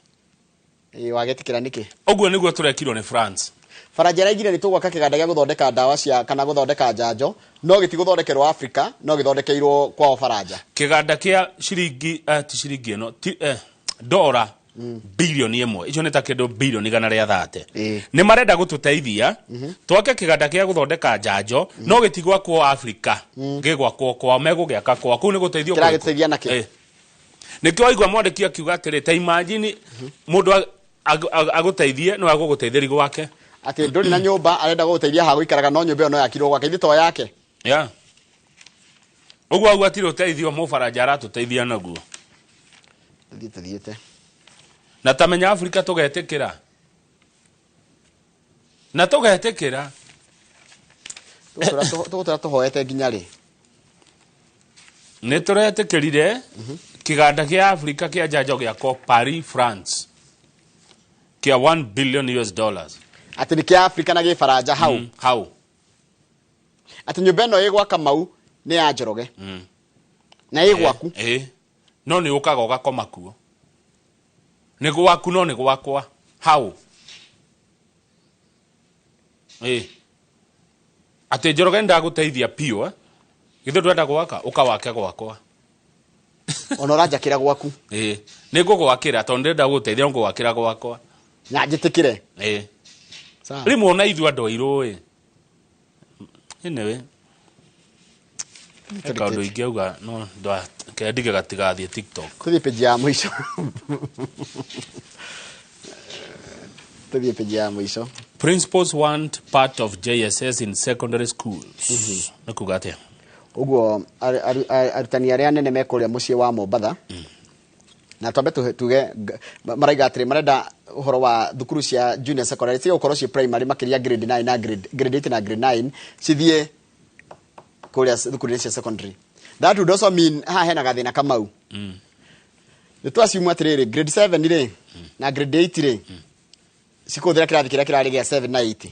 Ĩ, wagetĩkĩra nĩkĩ? Ũguo nĩguo tũrekirwo nĩ France. Baranja ĩraigire nĩ tũgwaka kĩganda gĩa gũthondeka ndawa cia kana gũthondeka njanjo, no gĩtigũthondekerwo Afrika, no gĩthondekeirwo kwao Baranja. Kĩganda kĩa ciringi, ti ciringi ĩno, ti dora birioni 1, icio nĩ ta kĩndũ birioni 130. Nĩ marenda gũtũteithia twake kĩganda kĩa gũthondeka njanjo, no gĩtigwakwo Afrika, gĩgwakwo kwao, megũgĩaka kwao. Kũu nĩ gũteithio kũrĩkũ? Kĩragĩteithia nakĩ? Nĩkĩo waigua mwandĩki akiuga atĩrĩ, ta imagine mũndũ agũteithie no agũgũteithĩri gwake. Atĩ ndũrĩ na nyũmba, arenda gũgũteithia ha gũikaraga, no nyũmba ĩyo no yakirwo gwake, ithe to yake. Yeah. Ũguo auga atirĩ ũteithio mũbaranja aratũteithia naguo. Tũthiĩte. Na tamenya Afrika tũgetĩkĩra na tũgetĩkĩra. Tũgũtũra tũhoete nginya rĩ? Nĩ tũretĩkĩrire kĩganda kĩa Afrika kĩa njanjo gĩakwo Paris, France, kĩa 1 billion US dollars. Atĩ nĩ kĩa Afrika na gĩbaranja hau? Hau. Atĩ nyũmba ĩno ĩ gwa Kamau nĩ ya Njoroge na ĩ gwaku? Ĩ, no nĩ ũkaga ũgakoma kuo, nĩ gwaku no nĩ gwakwa hau. Ĩ, atĩ Njoroge ndagũteithia piũ, eh? Githĩ ndwenda gwaka, ũkawake gwakwa. Ona ũranjakĩra gwaku? Ĩ, nĩ ngũgwakĩra tondũ ndĩrenda gũgũteithia, ngũgwakĩra gwakwa. Na njĩtĩkĩre? Ĩ. Sawa. Rĩmwe ona ithuĩ andũ airũ ĩ, anyway, he kaũndũ ingĩauga no kendige gatigathiĩ TikTok. Tũthiĩ page ya mũico. Tũthiĩ page ya mũico. Principals want part of JSS in secondary schools. Nĩ kuga atĩa? Ũguo arutani arĩa anene me kũrĩa mũciĩ wa Mombatha, na twambe tuge maraiga atĩrĩ, marenda ũhoro wa thukuru cia junior secondary tiga gũkorwo ciĩ primary, makĩria grade 9 na grade 8 na grade 9 cithiĩ kũrĩa thukuru-inĩ cia secondary. That would also mean haha hena gathĩna Kamau. Nĩ twaciumwo atĩrĩrĩ, grade 7 rĩ na grade 8 rĩ cikũhũthĩra kĩrathi kĩrĩa kĩrarĩ gĩa 7 na 8.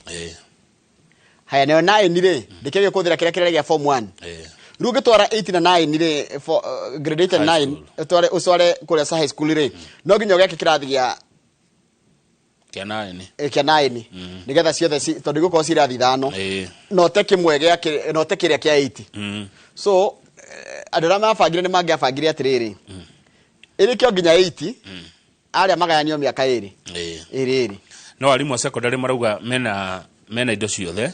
Haya, nayo 9 rĩ ndĩkĩgerie kũhũthĩra kĩrĩa kĩrarĩ gĩa form 1. Rĩu ũngĩtwara 8 na 9 rĩ, for grade 8 and High 9 ũtware ũcware kũrĩa sa high school rĩ, no nginya ũgeke kĩrathi gĩa Kĩa 9. Kĩa 9, nĩgetha ciothe tondũ igũkorwo ci irathi ithano, no te kĩmwe gĩa no te kĩrĩa kĩa 8. So andũ arĩa mabangire nĩ mangĩabangire atĩrĩrĩ, ĩrĩkio nginya 8, arĩa magayanio mĩaka ĩrĩ ĩrĩ ĩrĩ. No arimũ a secondary marauga mena indo ciothe,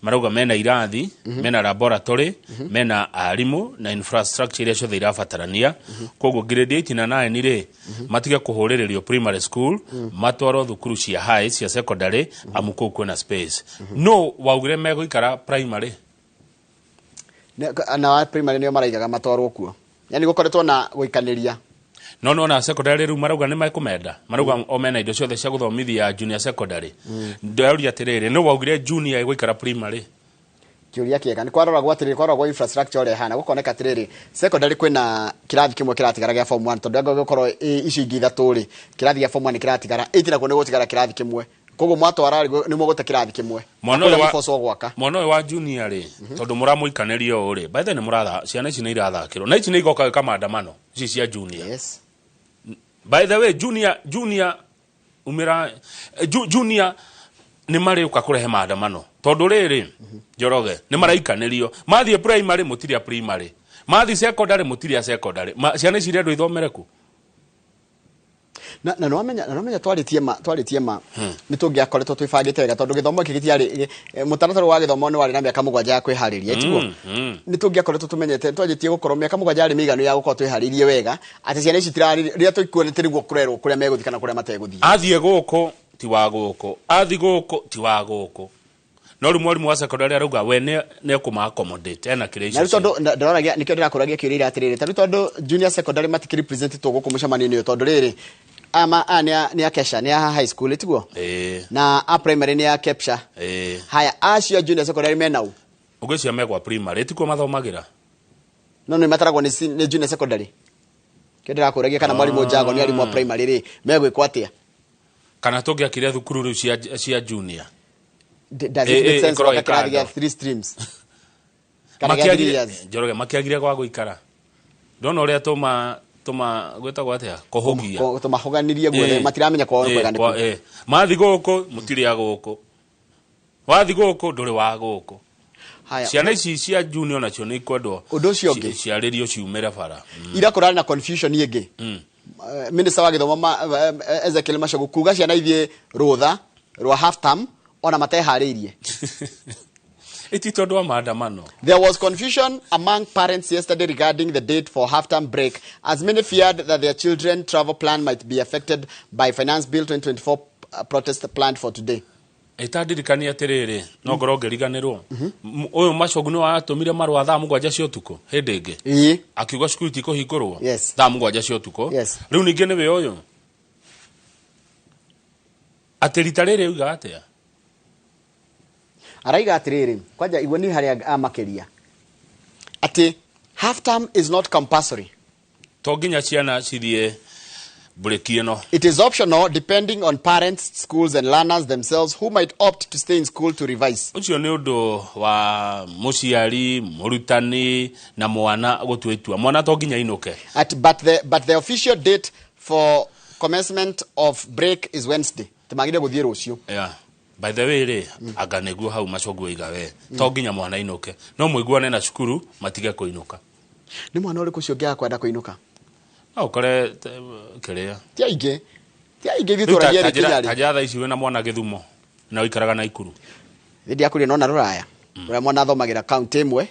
marauga mena irathi, mena laboratory, mena arimũ na infrastructure iria ciothe irabatarania. Koguo grade 8 na 9 rĩ matige kũhũrĩrĩrio primary school, matwarwo thukuru cia high, cia secondary, amu kũu kwĩna space. No waugire megũikara primary. Na wa primary nĩo maraigaga matwarwo kuo, yani gũkoretwo na gũikanĩria. No nona secondary rĩu marauga nĩ mekũmenda, marauga o mena indo ciothe cia gũthomithia junior secondary. Ndauria atĩrĩrĩ, no waugire junior ĩgũikara primary? Kĩũria kĩega. Nĩ kwaroragwo atĩrĩrĩ, kwaroragwo infrastructure ũrĩa ĩhana, gũkoneka atĩrĩrĩ, secondary kwĩna kĩrathi kĩmwe kĩratigara gĩa form 1, tondũ angĩkorwo gũkorwo icio ingĩ ithatũ rĩ, kĩrathi gĩa form 1 nĩ kĩratigara, 8 nakuo nĩ gũtigara kĩrathi kĩmwe, koguo mwatwara rĩ, nĩ mũgũte kĩrathi kĩmwe. Mwana Na ũyũ kũrĩa mũboco gwaka. Mwana ũyũ wa junior rĩ, tondũ mũramũikanĩria ũũ rĩ, by the way nĩ mũratha ciana ici nĩ irathakĩrwo na ici nĩ igoka gwĩka maandamano ici cia junior. By the way, junior umĩra junior nĩ marĩũka kũrehe maandamano, tondũ rĩrĩ, Njoroge, nĩ maraikanĩrio mathiĩ primary mũtirĩ a primary, mathiĩ secondary mũtirĩ a secondary. Ciana ici irendwo ithomere kũ? Na nĩwamenya twarĩtie ma nĩ tũngĩakoretwo twĩbangĩte wega, tondũ gĩthomo gĩkĩ gĩtiarĩ mũtaratara wa gĩthomo nĩ warĩ na mĩaka 7 ya kwĩharĩria, tiguo? Nĩ tũngĩakoretwo tũmenyete twanjĩtie gũkorwo mĩaka 7 yarĩ mĩiganu ya gũkorwo twĩharĩirie wega, atĩ ciana ici rĩrĩa tũikuonete nĩguo kũrerwo kũrĩa megũthiĩ kana kũrĩa mategũthiĩ. Athiĩ gũkũ ti wa gũkũ, athiĩ gũkũ ti wa gũkũ, no rĩu mwarimũ wa secondary arauga we nĩ ekũma accommodate ena kĩrĩa Na rĩu icio. Tondũ ndĩroragia, nĩkĩo ndĩrakũragia kĩũria ira atĩrĩrĩ, ta rĩu tondũ junior secondary matikĩ representĩtwo gũkũ mũcemanio-inĩ ũyũ, tondũ rĩrĩ aya aya nĩ a KESHA, nĩ a high school, tiguo? Ĩĩ. Na a primary nĩ a KEPSHA. Ĩĩ. Haya, acio junior secondary mena ũ? Ũngĩcia megwa primary tikuo mathomagĩra. No nĩ mataragwo nĩ junior secondary. Kĩo ndĩrakũragia kana mwarimũ Njago nĩ arimũ a primary rĩ megwĩkwo atĩa? Kana tũngĩakire thukuru rĩu cia junior. Does it make sense ĩkorwo gwaka kĩrathi gĩa ĩ kando. three streams kana gĩa 3 years? Njoroge, makĩagire gwa gũikara, ndona ũrĩa tũma gwĩtagwo atĩa, kũhũgia. Tũmahũganirie guothe, matiramenya kwao nĩ kwega nĩ kũ. Mathi gũkũ mũtirĩ a gũkũ, wathi gũkũ ndũrĩ wa gũkũ. Haya, Ciana ici cia junior nacio nĩ ikwendwo Ũndũ ũcio ũngĩ. ciarĩrio ciumĩre bara. Ira kũrarĩ na confusion ĩngĩ. Minister wa gĩthomo Ezekiel Machogu kuga ciana ithiĩ rũtha rwa half term ona mateharĩirie. Iti tondũ wa maandamano. There was confusion among parents yesterday regarding the date for half-term break, as many feared that their children travel plan might be affected by Finance Bill 2024 protest planned for today. Ĩtandirikania atĩrĩrĩ, no ngorwo ngĩriganĩrwo, ũyũ Machogu nĩ watũmire marũa thaa 7 cia ũtukũ hĩndĩ ĩngĩ, akiuga cukuru itikũhingũrwo thaa 7 cia ũtukũ. Rĩu ningĩ nĩwe ũyũ atĩ rita rĩrĩ oiga atĩa? Araiga atĩrĩrĩ, kwanja igua ni harĩa amakĩria atĩ half term is not compulsory. To nginya ciana cithiĩ mburĩki ĩno. It is optional depending on parents, schools and learners themselves, who might opt to stay in school to revise. Ũcio nĩ ũndũ wa mũciari, mũrutani na mwana gũtua itua. Mwana to nginya inũke. But the official date for commencement of break is Wednesday. Tũmagire gũthiĩ rũciũ. Yeah. By the way rĩ, anga nĩguo hau Machogu oiga we to nginya mwana inũke, no mũiguane na cukuru matige kũinũka. Nĩ mwana ũrĩkũ ũcio ũngĩaga kwenda kũinũka? No ũkore kĩrĩa Ti aingĩ. Ti aingĩ, ithuĩ Rĩu tũragia ta rĩ kinya rĩ. ta njĩra thaa ici wĩna mwana Gĩthumo. Na ũikaraga Naikuru. Hĩndĩ ya kũrĩa nona rũraya ũrĩa mwana athomagĩra kaunti ĩmwe,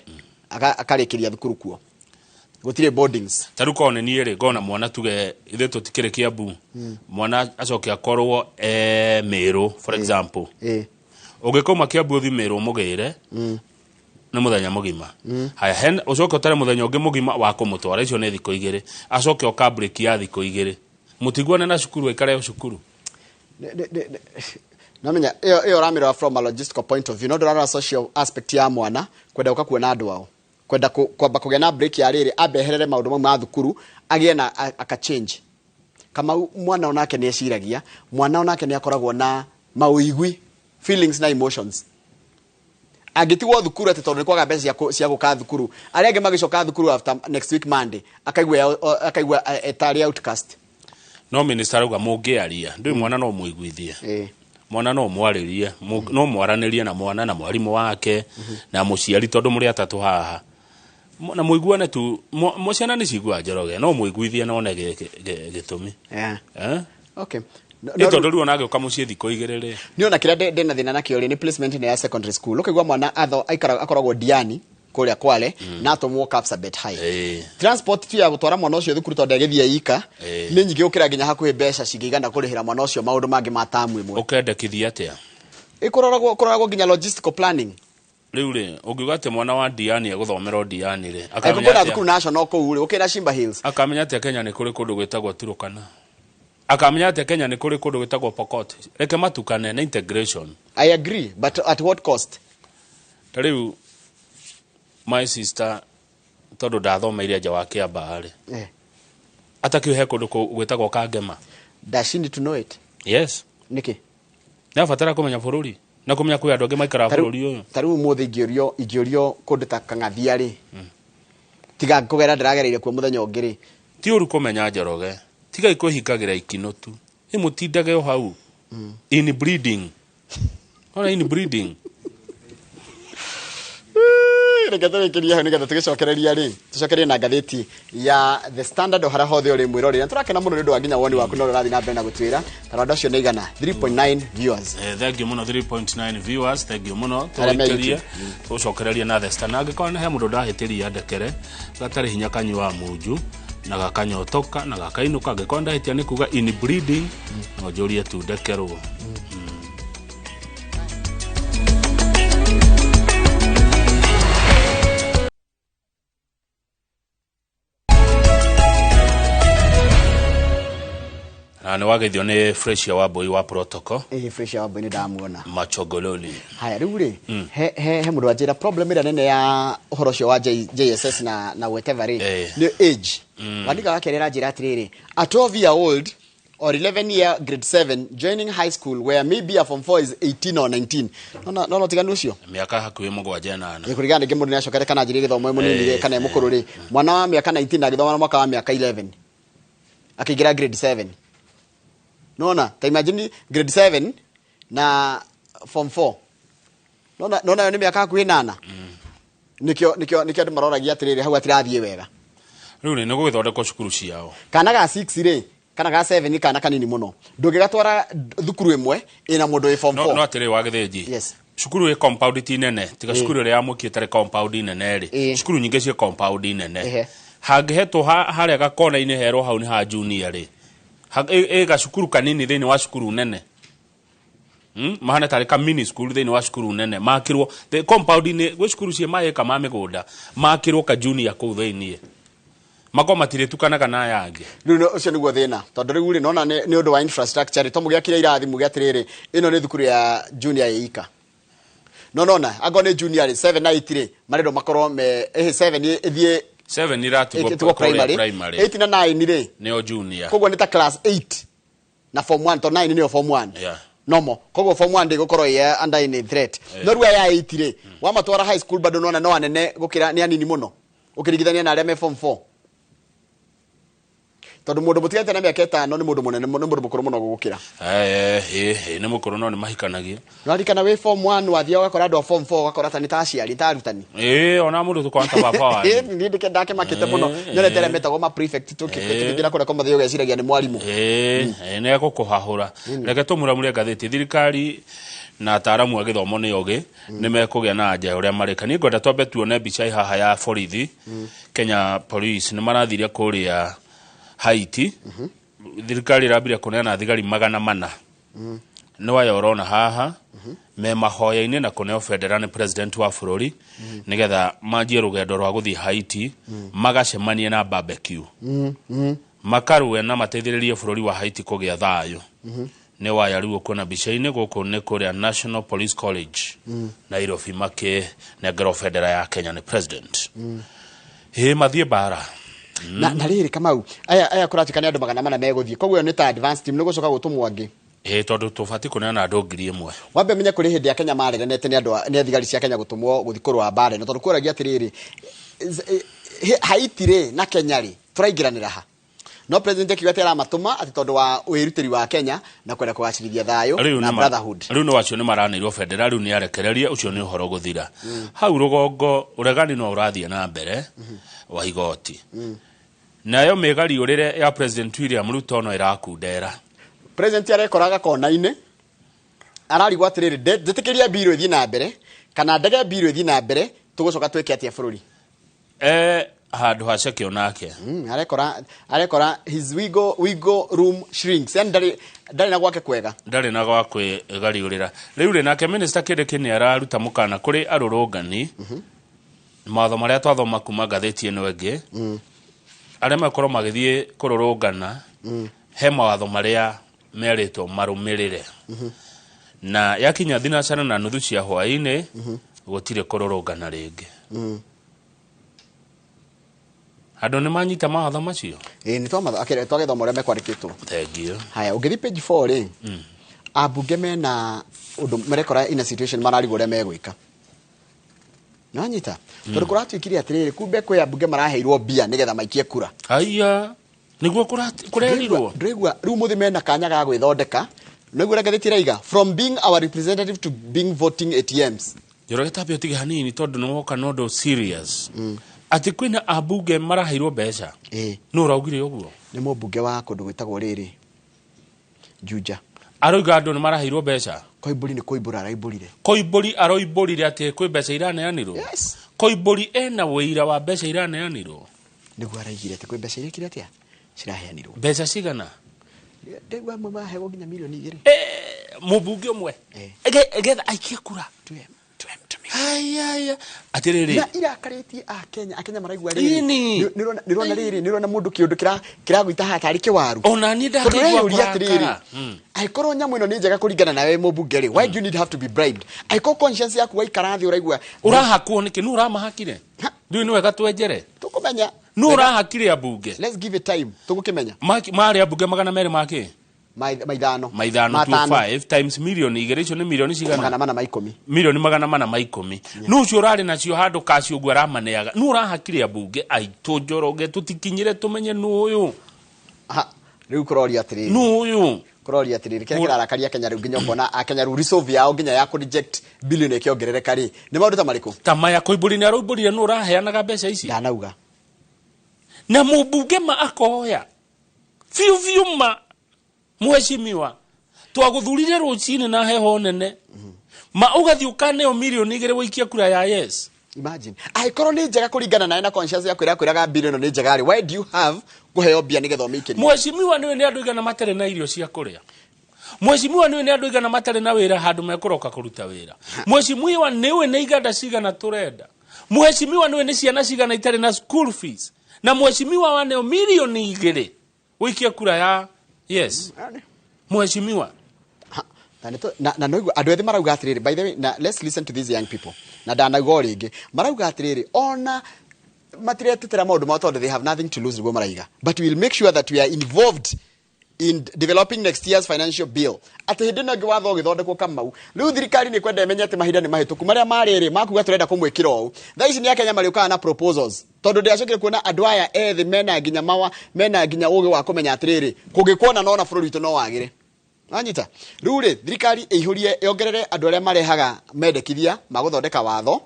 akarĩkĩria thukuru kuo, gũtirĩ boardings. Ta rĩu korwo nĩ niĩ rĩ, ngona mwana, tuge ithuĩ tũtikĩrĩ Kiambu, mwana acoke akorwo e Mĩrũ, for example, ũngĩkauma Kiambu ũthi Mĩrũ ũmũgĩre, nĩ mũthenya mũgima. Haya, ũcoke ũtare mũthenya ũngĩ mũgima wa kũmũtwara, icio nĩ thikũ 2, acoke oka break ya thikũ 2, mũtiguane na cukuru, aikare o cukuru. Namenya ĩyo ũramĩrora from a logistical point of view, no ndũrarora social aspect ya mwana kwenda gũka kuona andũ ao, kwenda kwamba kũgĩa na break ya rĩrĩ, ambe eherere maũndũ mau ma thukuru, agĩe na aka change. Kamau, mwana onake nĩ eciragia, mwana onake nĩ akoragwo na maũigui, feelings na emotions. Angĩtigwo thukuru atĩ tondũ nĩ kwaga mbeca cia gũka thukuru, arĩa angĩ magĩcoka thukuru after next week Monday, akaigua etarĩ outcast. No minister arauga mũngĩaria, ndũĩ mwana no mũiguithie, mwana no mwarĩrie, no mwaranĩrie na mwana na mwarimũ wake na mũciari, tondũ mũrĩ atatũ haha, na mũiguane tu. Ciana nĩ ciguaga, Njoroge, no mũiguithie none gĩtũmi. Eh? Okay. Nĩ tondũ rĩu ona agĩũka mũciĩ thikũ 2 rĩ. Nĩ ona kĩrĩa ndĩna thĩna nakĩo rĩ, nĩ placement ĩno ya secondary school. Ũkaigua mwana aikara akoragwo Diani kũrĩa Kwale, na atũmwo Kapsabet High. Transport tu ya gũtwara mwana ũcio thukuru, tondũ agĩthiĩ ika, nĩ nyingĩ gũkĩra nginya hakuhĩ mbeca cingĩigana kũrĩhĩra mwana ũcio maũndũ mangĩ ma tamu ĩmwe. Ũkendekithia atĩa? Ĩkũroragwo nginya logistical planning. Rĩu rĩ, ũngiuga atĩ mwana wa Diani egũthomera o Diani rĩ, Angĩkorwo akamenya kwĩna atĩa? thukuru national kũu rĩ, ũkĩra Shimba Hills. Akamenya atĩa Kenya nĩ kũrĩ kũndũ gwĩtagwo Turukana? Akamenya atĩa Kenya nĩ kũrĩ kũndũ gwĩtagwo Pokot? Reke matukane na integration. I agree, but at what cost? Ta rĩu my sister, tondũ ndathomeire nja wa Kĩambaa rĩ, atakĩũĩ he kũndũ gwĩtagwo Kangema? Does she need to know it? Yes. Nĩkĩ? Nĩabatara kũmenya bũrũri na kũmenya kwĩ andũ angĩ maikaraga bũrũri ũyũ. Ta rĩu ũmũthĩ ingĩũrio kũndũ ta Kang'athia rĩ, tiga kũgera ndĩragereire kuo mũthenya ũngĩ rĩ. Ti ũru kũmenya, Njoroge. Tigai kwĩhingagĩra ikinũ tu, ĩmũtindage o hau in breeding, ona in breeding. Reke tũrĩkĩrie hau nĩgetha tũgĩcokereria rĩ, tũcokererie na ngathĩti ya The Standard o harĩa hothe ũrĩ mwĩroreri, na tũrakena mũno nĩ ũndũ wa nginya woni waku na ũrĩa ũrathiĩ na mbere na gũtwĩra taranda ũcio nĩ igana 3.9 viewers. Thank you mũno, 3.9 viewers, thank you mũno. Arĩa me Tũrĩkĩrie, YouTube. tũcokererie na The Standard. Angĩkorwo nĩ he mũndũ ndahĩtĩria, ndekere, gatarĩ hinya kanyua munju na gakanyotoka na gakainũka. Angĩkorwo ndahĩtia nĩ kuga in breeding, no njũrie tu ndekerwo. Na nĩ wageithio nĩ Freshia wa Mbui wa protocol. Ĩĩ, Freshia wa Mbui nĩ ndamuona. Machogololi. Haya, rĩu rĩ, he mũndũ wanjĩra problem ĩrĩa nene ya ũhoro ũcio wa JSS na whatever rĩ, nĩ age. Wandika wa kerĩ aranjĩra atĩrĩrĩ, a 12 year old or 11 year grade 7 joining high school where maybe a form 4 is 18 or 19. Nona ũtiganu ũcio? Mĩaka hakuhĩ 7, 8. Ĩ, kũringana ningĩ mũndũ nĩacokere kana anjirie gĩthomo e mũnini rĩ, kana e mũkũrũ rĩ, mwana wa mĩaka 19 agĩthoma na mwaka wa mĩaka 11 akĩingĩra grade 7. Nona ta imagine grade 7 na form 4, nona yo nĩ mĩaka hakuhĩ 8. Nĩkĩo andũ maroragia atĩrĩrĩ, hau atirathiĩ wega. Rĩu rĩ, nĩ gũgĩthondekwo cukuru ciao. Kana ga 6 rĩ, kana ga 7, kana kanini mũno, ndũngĩgatwara thukuru ĩmwe ĩna mũndũ wĩ form No 4. atĩrĩ wa Gĩthĩnji, Yes. cukuru ĩ compound ti nene, tiga cukuru ĩrĩa ya mũkiĩ ĩtarĩ compound nene rĩ, cukuru nyingĩ ciĩ compound nene. Hangĩhetwo harĩa gakona-inĩ herwo hau nĩ ha junior rĩ, ĩ gacukuru kanini thĩinĩ wa cukuru nene. Mahana tarĩ ka mini school thĩinĩ wa cukuru nene, makĩrwo the compound-inĩ gwĩ cukuru ciĩ maĩka ma mĩgũnda, makĩrwo ka junior kũu thĩinĩ, makorwo matirĩtukanaga na aya angĩ. Rĩu ũcio nĩguo thĩna, tondũ rĩu rĩ, nona nĩ ũndũ wa infrastructure rĩ, to mũgĩakire irathi muge atĩrĩrĩ, ĩno nĩ thukuru ya junior ĩika, no nona angorwo nĩ junior rĩ, 7 na 8 rĩ, marendwo makorwo me 7 ĩthiĩ 7 iratigwo ĩtigwo kũrĩa primary, primary. 8 na 9 rĩ, nĩo junior. Koguo nĩ ta class 8 na form 1, to 9 nĩyo form 1. Nomo koguo form 1 ndĩgũkorwo ĩ under any threat. No rĩu aya 8 rĩ, wamatwara high school, bado nona no anene gũkĩra, nĩ anini mũno ũkĩringithania na arĩa me form 4, tondũ mũndũ mũtiganĩte na mĩaka 5 nĩ mũndũ mũnene, nĩ mũndũ mũkũrũ mũno gũgũkĩra. Nĩ mũkũrũ, no nĩ mahikanagia. Nĩwaririkana wĩ form 1 wathiaga ũgakora andũ a form 4, ũgakora ta nĩ ta aciari, ta arutani. Ĩ, ona mũndũ tũkorwo ta baba wanyu. Niĩ ndakĩmakĩte mũno nyonete arĩa metagwo ma prefect tũkĩingĩra kũrĩa komathĩ, ũgeciragia nĩ mwarimũ. Ĩ, nĩ egũkũhahũra. Reke tũmuramure ngathĩti. Thirikari Na ataaramu a gĩthomo nĩ ogĩ, nĩ mekũgĩa na anja ya ũrĩa marĩka. Niĩ ngwenda twambe tuone mbica ĩ haha ya borithi. Kenya Police nĩ marathire kũrĩa Haiti. Thirikari ĩrambire kũneana thigari 400. Nĩ waya ũrona haha me mahoya-inĩ na kũneo bendera nĩ president wa bũrũri, nĩgetha manjie rũgendo rwa gũthiĩ Haiti, magacemanie na barbecue, makarũe na mateithĩrĩrie bũrũri wa Haiti kũgĩa thayũ. Nĩ waya rĩu ũkuona mbica-inĩ gũkũ nĩ kũrĩa National Police College, Nairobi, makĩnengerwo bendera ya Kenya nĩ president. Hĩ, mathiĩ mbara. Na rĩrĩ, Kamau, aya kũratuĩka nĩ andũ 400 megũthiĩ, koguo ĩyo nĩ ta advance team, nĩ gũcoka gũtũmwo angĩ. Ĩ, tondũ tũbatiĩ kũneana andũ 1000. Wambe menye kũrĩ hĩndĩ ya Kenya mareganĩte nĩ andũ nĩ thigari cia Kenya gũtũmwo gũthiĩ kũrũa mbara ĩno, tondũ kũragia atĩrĩrĩ, Haiti rĩ na Kenya rĩ tũraingĩranĩra ha? No president akiuga atĩ aramatũma atĩ tondũ wa wĩrutĩri wa Kenya na kwenda kũgacĩrithia thayũ Rĩu na nĩ brotherhood. Rĩu nĩ wacio nĩ maranĩirwo bendera, rĩu nĩ arekererie, ũcio nĩ ũhoro gũthira. Hau rũgongo ũregani no ũrathiĩ na mbere wa igoti. Nayo mĩgariũrĩre ya President William Ruto no ĩrakundera. President arekoraga kona-inĩ, ararigwo atĩrĩrĩ, njĩtĩkĩria mbirũ ĩthiĩ na mbere kana ndege mbirũ ĩthiĩ na mbere, tũgũcoka twĩke atĩa bũrũri? Handũ haceke onake. Arekora his wiggle room shrinks, yani ndarĩ na gwake kwega. Ndarĩ na gwa kwĩgariũrĩra rĩu rĩ. Nake minister Kindiki nĩ araruta mũkana kũrĩ arũrũngani. Mawatho marĩa twathoma kuma ngathĩti ĩno ĩngĩ, arĩa mekorwo magĩthiĩ kũrũrũngana, he mawatho marĩa merĩtwo marũmĩrĩre, na yakinya 3:30 cia hwaĩ-inĩ gũtirĩ kũrũrũngana rĩngĩ. Andũ nĩ manyita mawatho macio? Ĩĩ, nĩ twagĩthoma ũrĩa mekwandĩkĩtwo. Thengiũ. Haya, ũngĩthiĩ page 4 rĩ, ambunge mena ũndũ marekora in a situation mararigwo ũrĩa megwĩka. Nĩwanyita? Tondũ kũratuĩkire atĩrĩrĩ, kumbe kwĩ ambunge maraheirwo mbia nĩgetha maikie kura. Haiya, nĩguo kũrerirwo. Ndũraigua rĩu mũthĩ mena kanya ga gwĩthondeka. Nĩguo ũrĩa ngathĩti ĩraiga, from being our representative to being voting ATMs. Njoroge, tambe ũtige hanini, tondũ nĩ woka na ũndũ serious, atĩ kwĩna ambunge maraheirwo mbeca. Nũ ũraugire ũguo? Nĩ mũmbunge wa kũndũ gwĩtagwo rĩrĩ, Juja. Aroiga andũ nĩ maraheirwo mbeca. Koimbũri nĩ kũimbũra araimbũrire. Koimbũri aroimbũrire atĩ kwĩ mbeca iraneanirwo. Yes. Koimbũri ena ũira wa mbeca iraneanirwo? Nĩguo araigire atĩ kwĩ mbeca irekire atĩa ciraheanirwo. Mbeca cigana? Ndaigua amwe mahegwo nginya 2 mirioni. Mũmbunge ũmwe getha aikie kura? Aya, atĩrĩrĩ. Na irakarĩtie akenya, akenya maraigua rĩrĩ. Ĩni. Nĩũrona rĩrĩ, nĩũrona mũndũ kĩũndũ kĩragwĩta haha tarĩ kĩwaru. Ona niĩ Tondũ ndakĩigua ũreyũria atĩrĩrĩ, kũrakara. Angĩkorwo nyamũ ĩno nĩ njega kũringana nawe mũmbunge rĩ, why do you need have to be bribed? Angĩkorwo conscience yaku waikara thĩ ũraigua Ũrahakwo nĩkĩ? Nũ ũramahakire? Ndiũĩ, nĩ wega twenjere. Tũkũmenya. Nũ ũrahakire ambunge? Let's give it time, tũgũkĩmenya. Marĩ ambunge 200 makĩ? Maithano. Maithano. Matano. 25 times 2 mirioni, icio nĩ mirioni cigana? 410. 410,000. Nũ ũcio ũrarĩ nacio handũ kaci ũguo aramaneaga? Nũ ũrahakire ambunge aitũ? Njoroge, tũtikinyire tũmenye nũ ũyũ. Ha, rĩu kũroria atĩrĩrĩ, Nũ ũyũ? Kũroria atĩrĩrĩ, kĩrĩa kĩrarakaria Kenya rĩu, nginya ũkona akenya rĩu resolve yao nginya ya kũ-reject billion ĩkĩongerereka rĩ, nĩ maũndũ ta marĩkũ? Ta maya, Koimbũri nĩ aroimbũrire nũ ũraheanaga mbeca ici. Ndanauga. Na mũmbunge ma akoya biũ biũ, ma mheshimiwa, twagũthurire rũcinĩ na heho nene, ma ũgathiĩ ũkaneo 2 mirioni waikia kura ya yes. Imagine, angĩkorwo nĩ njega kũringana nawe na conscience yaku ĩrĩa kwĩraga bill ĩno nĩ njega rĩ, why do you have kũheo mbia nĩgetha ũmĩikĩrie? Mheshimiwa, nĩwe nĩ andũ igana matarĩ na irio cia kũrĩa? Mheshimiwa, nĩwe nĩ andũ igana matarĩ na wĩra handũ mekũroka kũruta wĩra? Mheshimiwa, nĩwe nĩ iganda cigana tũrenda? Mheshimiwa, nĩwe nĩ ciana cigana itarĩ na school fees? Na mheshimiwa waneo 2 mirioni wĩikie kura ya yes, mheshimiwa. Na noigua andũ ethĩ marauga atĩrĩrĩ, by the way, na let's listen to these young people, na ndanauga o rĩngĩ, marauga atĩrĩrĩ, ona matiretetera maũndũ mao tondũ they have nothing to lose, nĩguo maraiga, but we will make sure that we are involved in developing next year's financial bill, atĩ hĩndĩ ĩno ĩngĩ watho ũgĩthondekwo, Kamau, rĩu thirikari nĩ kwenda ĩmenye atĩ mahinda nĩ mahĩtũku marĩa marĩrĩ makuga tũrenda kũmwĩkĩra ũũ. Thaa ici nĩ akenya marĩũkaga na proposals, tondũ ndĩracokire kuona andũ aya ethĩ mena nginya mawa, mena nginya ũgĩ wa kũmenya atĩrĩrĩ, kũngĩkuona nona bũrũri witũ no wagĩre. Wanyita? Rĩu rĩ, thirikari ĩihũrie, yongerere andũ arĩa marehaga mendekithia ma gũthondeka watho,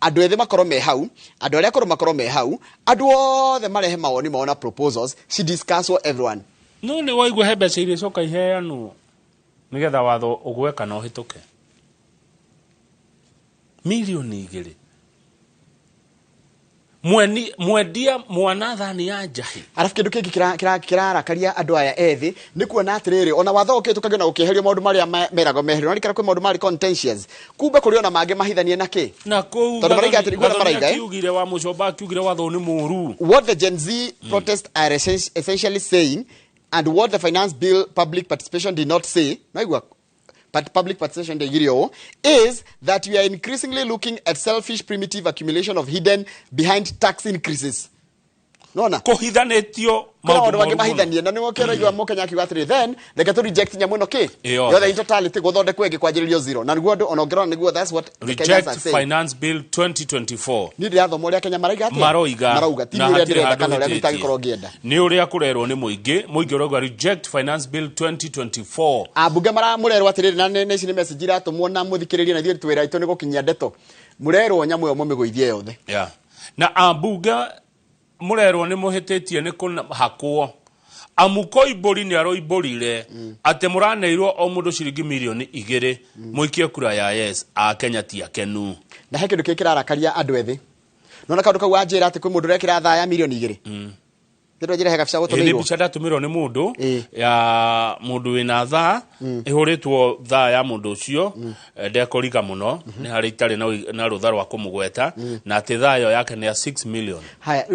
andũ ethĩ makorwo me hau, andũ arĩa akũrũ makorwo me hau, andũ othe marehe mawoni mao na proposals ci discuss with everyone. No nĩ waigua he mbeca irĩcoka iheanwo nĩgetha watho ũgwe kana ũhĩtũke? Milioni 2. Mweni mwendia mwana thani ya njahi. Arafu kindu kingi kirarakaria andu aya ethi ni kuona atiriri ona watho ukitukagia na ukieherio maundu maria meragwo meherio na rikara kwi maundu mari contentious kumbe kuri ona mangi mahithanie na ki na kuu tondu maraiga atiri guona maraiga kiugire wa mucomba kiugire watho ni muru. What the Gen Z protests are essentially saying and what the finance bill public participation did not say, naigua but public participation de is that we are increasingly looking at selfish primitive accumulation of hidden behind tax increases. Nona kohithanetio maundu mangi mahithanie na niwo kero igwa mukenya akiuga atiri then reke tu reject nyamu ino ki yothe in totality guthondekwo ingi kwanjiririo zero na niguo andu ona ngirona niguo that's what the Kenyans are saying. Reject finance bill 2024 ni ndirathoma uria Kenya maraiga atia marauga ti uria ndirenda kana uria mitagikorwo ngienda ni uria kurerwo ni muingi muingi urauga reject finance bill 2024 ambunge maramurerwo atiriri na nĩ ici nĩ message iratumwo na muthikiririe na ithuĩ twĩra itũ nĩ gũkinyia ndeto murerwo nyamu ĩyo mũmĩgũithie yothe. Yeah. Na ambunge murerwo ni muhititie ni kuhakwo amuko ibori ni aroiborire ate muraneirwo o mundu ciringi milioni 2 muikie kura ya yes a Kenya ti akenu na he kindu kikirarakaria andu ethi nona kaundu kau anjira ati kwi mundu urekira thaa ya milioni 2 ndiro njira he gabica gutumirwo ni bica ndatumirwo ni mundu ya mundu wina thaa ihuritwo thaa ya mundu ucio ndekoriga muno ni hari itari na rutha rwa kumugweta na ati thaa yo yake ni ya 6 million. Haya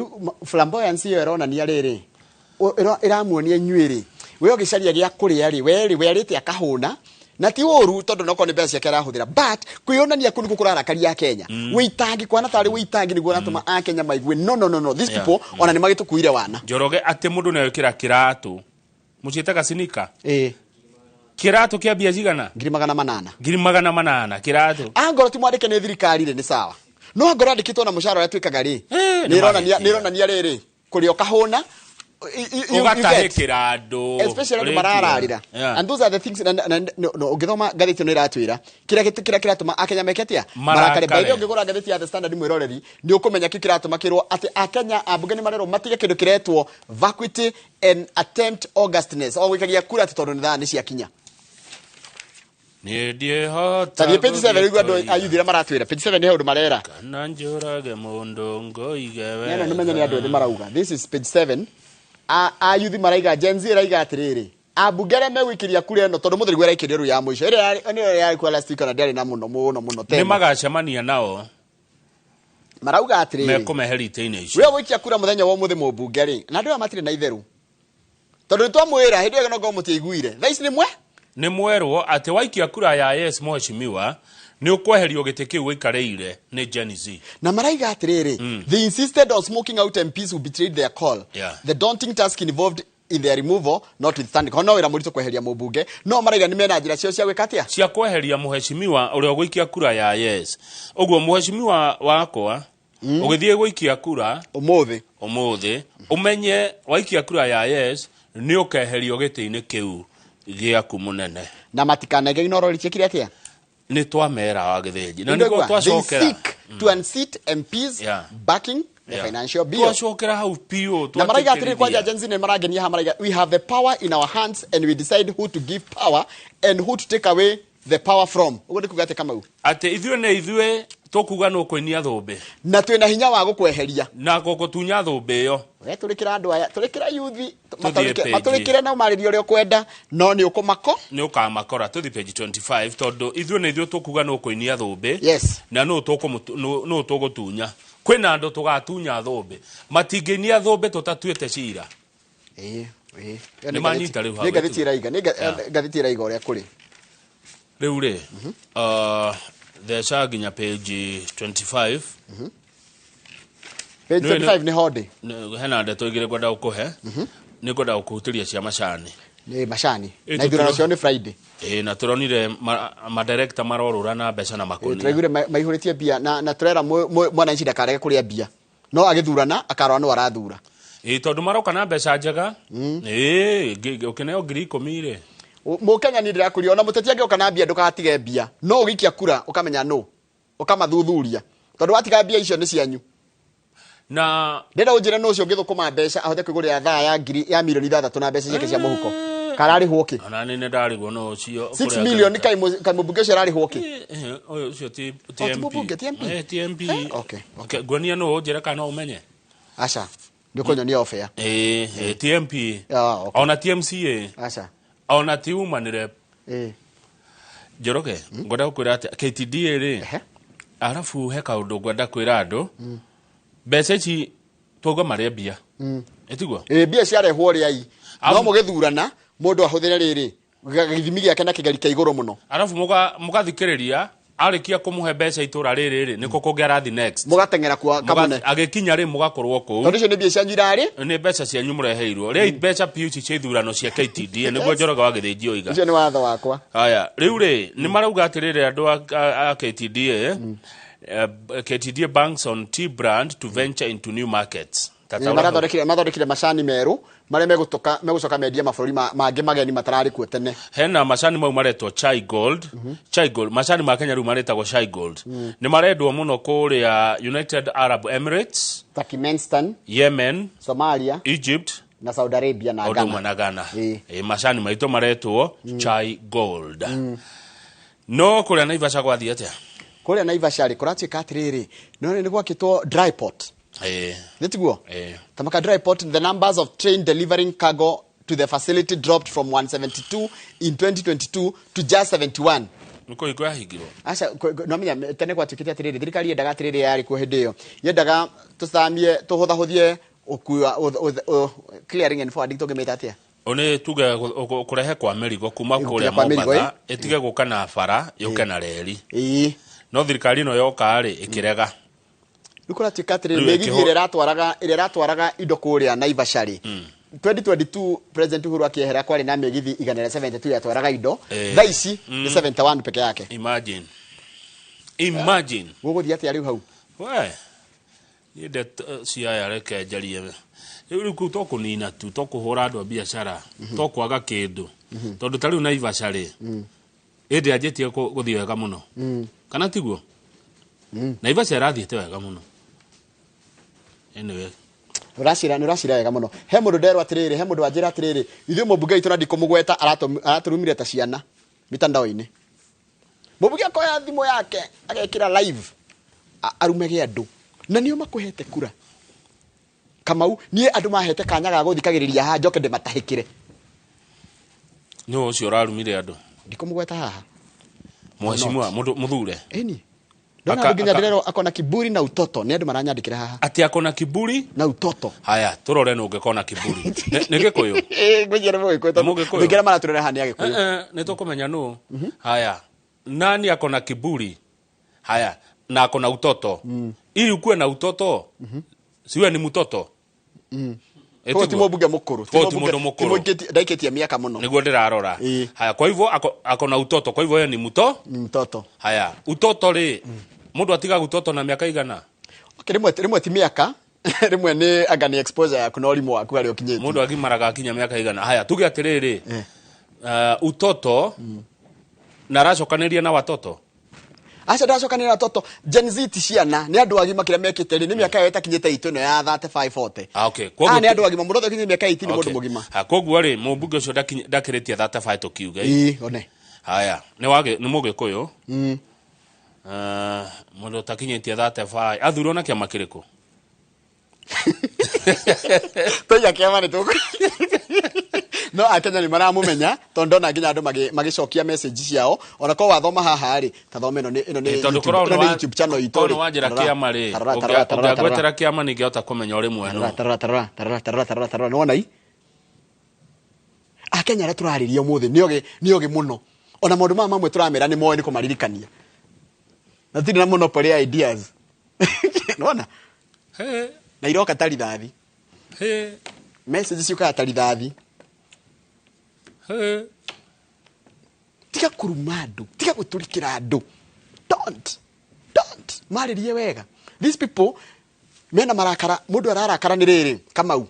flamboyance iyo ironania riri iramuonia inyuĩ rĩ we ũgĩcaria gĩa kũrĩa rĩ we rĩ werĩte akahũna na ti ũru tondũ noko nĩ mbeca ciake arahũthĩra but kwĩyonania kũu nĩkuo kũrarakaria Kenya wĩitangi kwana tarĩ wĩitangi nĩguo ũratũma a Kenya maigue no no no no these people ona nĩ magĩtũkuire wana. Njoroge atĩ mũndũ nĩ ekĩra kĩratũ mũciĩtaga sinika kĩratũ kĩa mbia cigana 800,000 800,000 kĩratũ angorwo ti mwandĩke nĩ thirikari rĩ nĩ sawa no angorwo andĩkĩtwo na mũcara ũrĩa twĩkaga rĩ nĩ ĩronania rĩrĩ kũrĩa ũkahũna ugatahikira andu especially andu marararira and those are the things no ugithoma ngathĩti no iratwira kira kiratuma akenya meke atia marakare baire ungigura ngathĩti ya The Standard mwiroreri ni ukumenya ki kiratuma kirwo ati akenya ambunge ni marerwo matige kindu kiretwo vacuity and attempt augustness o gwikagia kura ati tondu ni thaa ni ciakinya ni ndiehota tathie page 7 rĩu andũ ayuthira maratwĩra page 7 nĩ undu marera kana njũrage mũndũ ngoige we neno nĩmenye nĩ andũ ethĩ marauga this is page 7 ayuthi maraiga Gen Z iraiga atiriri ambunge aria megwikiria kura ĩno tondu muthuri gwera rĩu ya mũico ĩrĩa yarĩ kwa last week ona ndĩarĩ na mũno mũno mũno tena nĩmagacemania nao marauga atiriri mekũmeheria itĩ-inĩ icio we gwikia kura mũthenya wa ũmũthĩ mũmbunge rĩ na andũ aya matirĩ na itheru tondu nĩtwamwĩra hĩndĩ ĩyo no ngorwo mũtiaiguire thaa ici nĩ mwerwo atĩ waikia kura ya yes mheshimiwa nĩ ũkweherio gĩtĩ kĩu wĩikarĩire nĩ Gen Z na maraiga atiriri they insisted on smoking out MPs who betrayed their call. The daunting task involved in their removal notwithstanding hono wira mũritũ kweheria mũmbunge no maraiga nĩ mena njĩra cio cia gwĩka atia cia kweheria mheshimiwa ũrĩa ũgũikia kura ya yes ũguo mheshimiwa wakwa ũgĩthiĩ gũikia kura ũmũthĩ ũmenye waikia kura ya yes nĩ ũkeherio gĩtĩ-inĩ kĩu gĩaku mũnene na matikanege inorori ciĩkire atia nĩ twamera wa gĩthĩnji na nĩguo twacokera to unseat MPs backing the financial bill twacokera hau piũ na maraiga atĩrĩrĩ kwanja Gen Z nĩ marangenia ha maraiga we have the power in our hands and we decide who to give power and who to take away the power from ũguo nĩ kuga atĩ Kamau atĩ ithuĩ nĩ ithuĩ tũkuga nũ kũinia thũmbĩ na twĩna hinya wa gũkweheria na gũgũtunya thũmbĩ ĩyo we tũrĩkĩra andũ aya tũrĩkĩra yuthi matũrĩkĩre na ũmarĩrie ũrĩa ũkwenda no nĩ ũkũmako nĩ ũkamakora tũthi page 25 tondũ ithuĩ nĩ ithuĩ tũkuga nũ kũinia thũmbĩ yes na nũ tũgũtunya kwĩna andũ tũgatunya thũmbĩ matingĩinia thũmbĩ tũtatuĩte cira nĩ manyita rĩu hau nĩ ngathĩti ĩraiga nĩ ngathĩti ĩraiga ũrĩa kũrĩ rĩu rĩ theca nginya page 25 page 25 nĩ hondĩ hena ndeto igĩrĩ ngwenda gũkũhe nĩ ngwenda gũkũhutĩria cia macani nĩ macani na ithurano cio nĩ Friday na tũronire madirector marorũra na mbeca na makũnia tũraiguire maihũrĩtie mbia na tũrera mwananchi ndakarege kũrĩa mbia no agĩthurana akarora no arathura tondũ maroka na mbeca njega ũkĩneo 10,000 rĩ Mũkenya ni ndĩrakũria ona mũteti angĩũka na mbia ndũgatige mbia no ũgĩikia kura ũkamenya no ũkamathuthuria tondũ watiga mbia icio nĩ cianyu na ndĩrenda ũnjĩre no ũcio ũngĩthũkũma mbeca ahote kwĩgũrĩra thaa ya ngiri ya milioni 6 na mbeca ciake cia mũhuko Kararĩhwo kĩ? Ona nĩ ndarigwo no ũcio. 6 million kai mũmbunge ũcio ararĩhwo kĩ? Ũyũ ũcio ti Oh, ti mũmbunge, ti MP? Eh, ti MP. Okay. Okay, nguonia no ũnjĩre kana no ũmenye. Aca. Nĩ ũkũnyonia off air. Eh, ti MP. Ah, okay. Ona ti MCA. Aca. Ona ti woman rep. Eh. Njoroge, ngwenda gũkwĩra atĩ KTDA rĩ, arabu he kaũndũ ngwenda kwĩra andũ, mbeca ici twauga marĩa mbia. Ĩtiguo? Ĩ mbia ciarehwo rĩ ai. No mũgĩthurana mũndũ ahũthĩre rĩrĩ gĩthimi gĩake na kĩgeri kĩa igũrũ mũno. Arabu mũgathikĩrĩria arĩkia kũmũhe mbeca itũra rĩrĩ rĩ, nĩkũ kũngĩ arathi next. Mũgateng'era kwa kamũne. Agĩkinya rĩ mũgakorwo kũu. Tondũ icio nĩ mbia cianyu irarĩ. Nĩ mbeca cianyu mũreheirwo. Rĩai mbeca piũ ici cia ithurano cia KTDA nĩguo Njoroge wa Gĩthĩnji oiga. Ũcio nĩ watho wakwa. Haya, rĩu rĩ nĩ marauga atĩrĩrĩ andũ a KTDA, KTDA banks on tea brand to venture into new markets. Ta Nĩ taũra hau. Marathondekire macani merũ marĩa megũtoka megũcoka mendie mabũrũri mangĩ mageni matararĩ kuo tene. Hena macani mau maretwo Chai Gold. Chai Gold, macani ma Kenya rĩu maretagwo Chai Gold. Nĩ marendwo mũno kũrĩa United Arab Emirates, Turkmenistan, Yemen, Somalia, Egypt na Saudi Arabia na ũndũ Ghana. ũmwe na Ghana. Ĩ, macani maitũ maretwo Chai Gold. No kũrĩa Naivasha gwathiĩ atĩa? Kũrĩa Naivasha rĩ kũratuĩka atĩrĩrĩ, no nĩ gwakĩtwo dry port. Nĩ tiguo? Tamaka dry port, the numbers of train delivering cargo to the facility dropped from 172 in 2022 to just 71. Nĩ kũhingwo yahingirwo. Aca, no menya tene gwatuĩkĩte atĩrĩrĩ, thirikari yendaga atĩrĩrĩ yarĩ kuo hĩndĩ ĩyo. Yendaga tũcamie, tũhũthahũthie ũkua, clearing and forwarding tũngĩmĩta atĩa? O nĩ tuge kũrehe kwa mĩrigo kuma kũrĩa kwa mĩrigo, Mombatha ĩtige gũka na bara yũke na reri. No thirikari ĩno yoka rĩ ĩkĩrega. Rĩu kũratuĩka atĩrĩrĩ, Rĩu mĩgithi ĩrĩa ĩratwaraga indo kũrĩa Naivasha rĩ, 2022 President Uhuru akĩehera kwarĩ na mĩgithi 172 yatwaraga indo. Thaa ici nĩ 71 peke yake. Imagine. Imagine. Gũgũthiĩ atĩa rĩu hau? We. Niĩ ndeto ciaya reke njarie. Rĩu kũu to kũnina tu, to kũhũra andũ a biacara, to kwaga kĩndũ. Tondũ ta rĩu Naivasha rĩ, ĩndĩ anjĩtie gũthiĩ wega mũno. Kana tiguo? Naivasha ĩrathiĩte wega mũno. Anyway. Nĩ ũracira wega mũno. He mũndũ nderwo atĩrĩrĩ, he mũndũ wanjĩra atĩrĩrĩ, ithuĩ mũmbunge witũ na ndikũmũgweta aratũrumire ta ciana mitandao-inĩ. Mũmbunge akoya thimũ yake agekĩra live arumege andũ na nĩo makũhete kura. Kamau, niĩ andũ mahete kanya ga gũthikagĩrĩria haha njoke ndĩmatahĩkĩre. Nĩ ũcio ũrarumire andũ? Ndikũmũgweta haha. Mheshimiwa, mũndũ mũthure. Ĩni. Ndona andũ nginya ndĩrerwo akona kiburi na utoto, nĩ andũ maranyandĩkĩra haha. Atĩ akona kiburi na utoto. Haya, tũrore nũ ũngĩkona kiburi. Nĩ Gĩkũyũ? Ĩ, ngwĩciria nĩ Mũgĩkũyũ tondũ Nĩ Mũgĩkũyũ? Mũingĩ arĩa maratũrora haha nĩ Agĩkũyũ. Nĩ tũkũmenya nũ. Haya, nani akona kiburi? Haya, na akona utoto. Ili ukuwe na utoto, siwe ni mtoto. Koguo ti mũmbunge mũkũrũ. Koguo ti mũndũ mũkũrũ. Ndaikĩtie mĩaka mũno. Nĩguo ndĩrarora. Haya, kwa hivyo akona utoto, kwa hivyo yeye ni mto? Ni mtoto. Haya, utoto rĩ, mũndũ atigaga utoto na mĩaka igana? Okay, rĩmwe ti mĩaka, rĩmwe nĩ anga nĩ exposure yaku na ũrimũ waku harĩa ũkinyĩtie. Mũndũ agimaraga akinya mĩaka igana. Haya, tuge atĩrĩrĩ, utoto na aracokanĩria na watoto. Aca ndacokanĩria na watoto. Gen Z ti ciana, nĩ andũ agima kĩrĩa mekĩte rĩ, nĩ mĩaka yao ĩtakinyĩte itũ ĩno ya 35 40. Ah, okay. Aya nĩ andũ agima, mũndũ wothe ũkinyĩte mĩaka 18 nĩ mũndũ mũgima. Ha, koguo rĩ, mũmbunge ũcio ndakĩrĩtie 35 tũkiuge. Ĩĩ, one. Haya, nĩ Mũgĩkũyũ. Mũndũ ũtakinyĩtie 35, athurwo na kĩama kĩrĩkũ? Toiga kĩama nĩ tũkũ. No Akenya nĩ maramũmenya tondũ ndona nginya andũ magĩcokia message ciao. Ona korwo wathoma haha rĩ, ta thoma ĩno nĩ Ĩ, tondũ YouTube, korwo ĩno nĩ YouTube channel itũ korwo rĩ. nĩ wanjĩra Tarora, kĩama rĩ, tarora, tarora, tarora, tarora. ũngĩangwetera kĩama ningĩhota kũmenya ũrĩ mwene. Tarora, tarora, tarora, tarora, tarora, tarora. Nĩwona i? Akenya arĩa tũrarĩria ũmũthĩ nĩ ogĩ mũno. Ona maũndũ maya mamwe tũramera nĩ moĩ nĩ kũmaririkania. Na tirĩ na monopoly ya ideas. Nĩwona? Na iroka ta rithathi. Message ciũkaga ta rithathi. Tiga kũruma andũ, tiga gũtũrikĩra andũ. Don't. Don't. Marĩrie wega. These people mena marakara, mũndũ ararakara nĩ rĩrĩ, Kamau.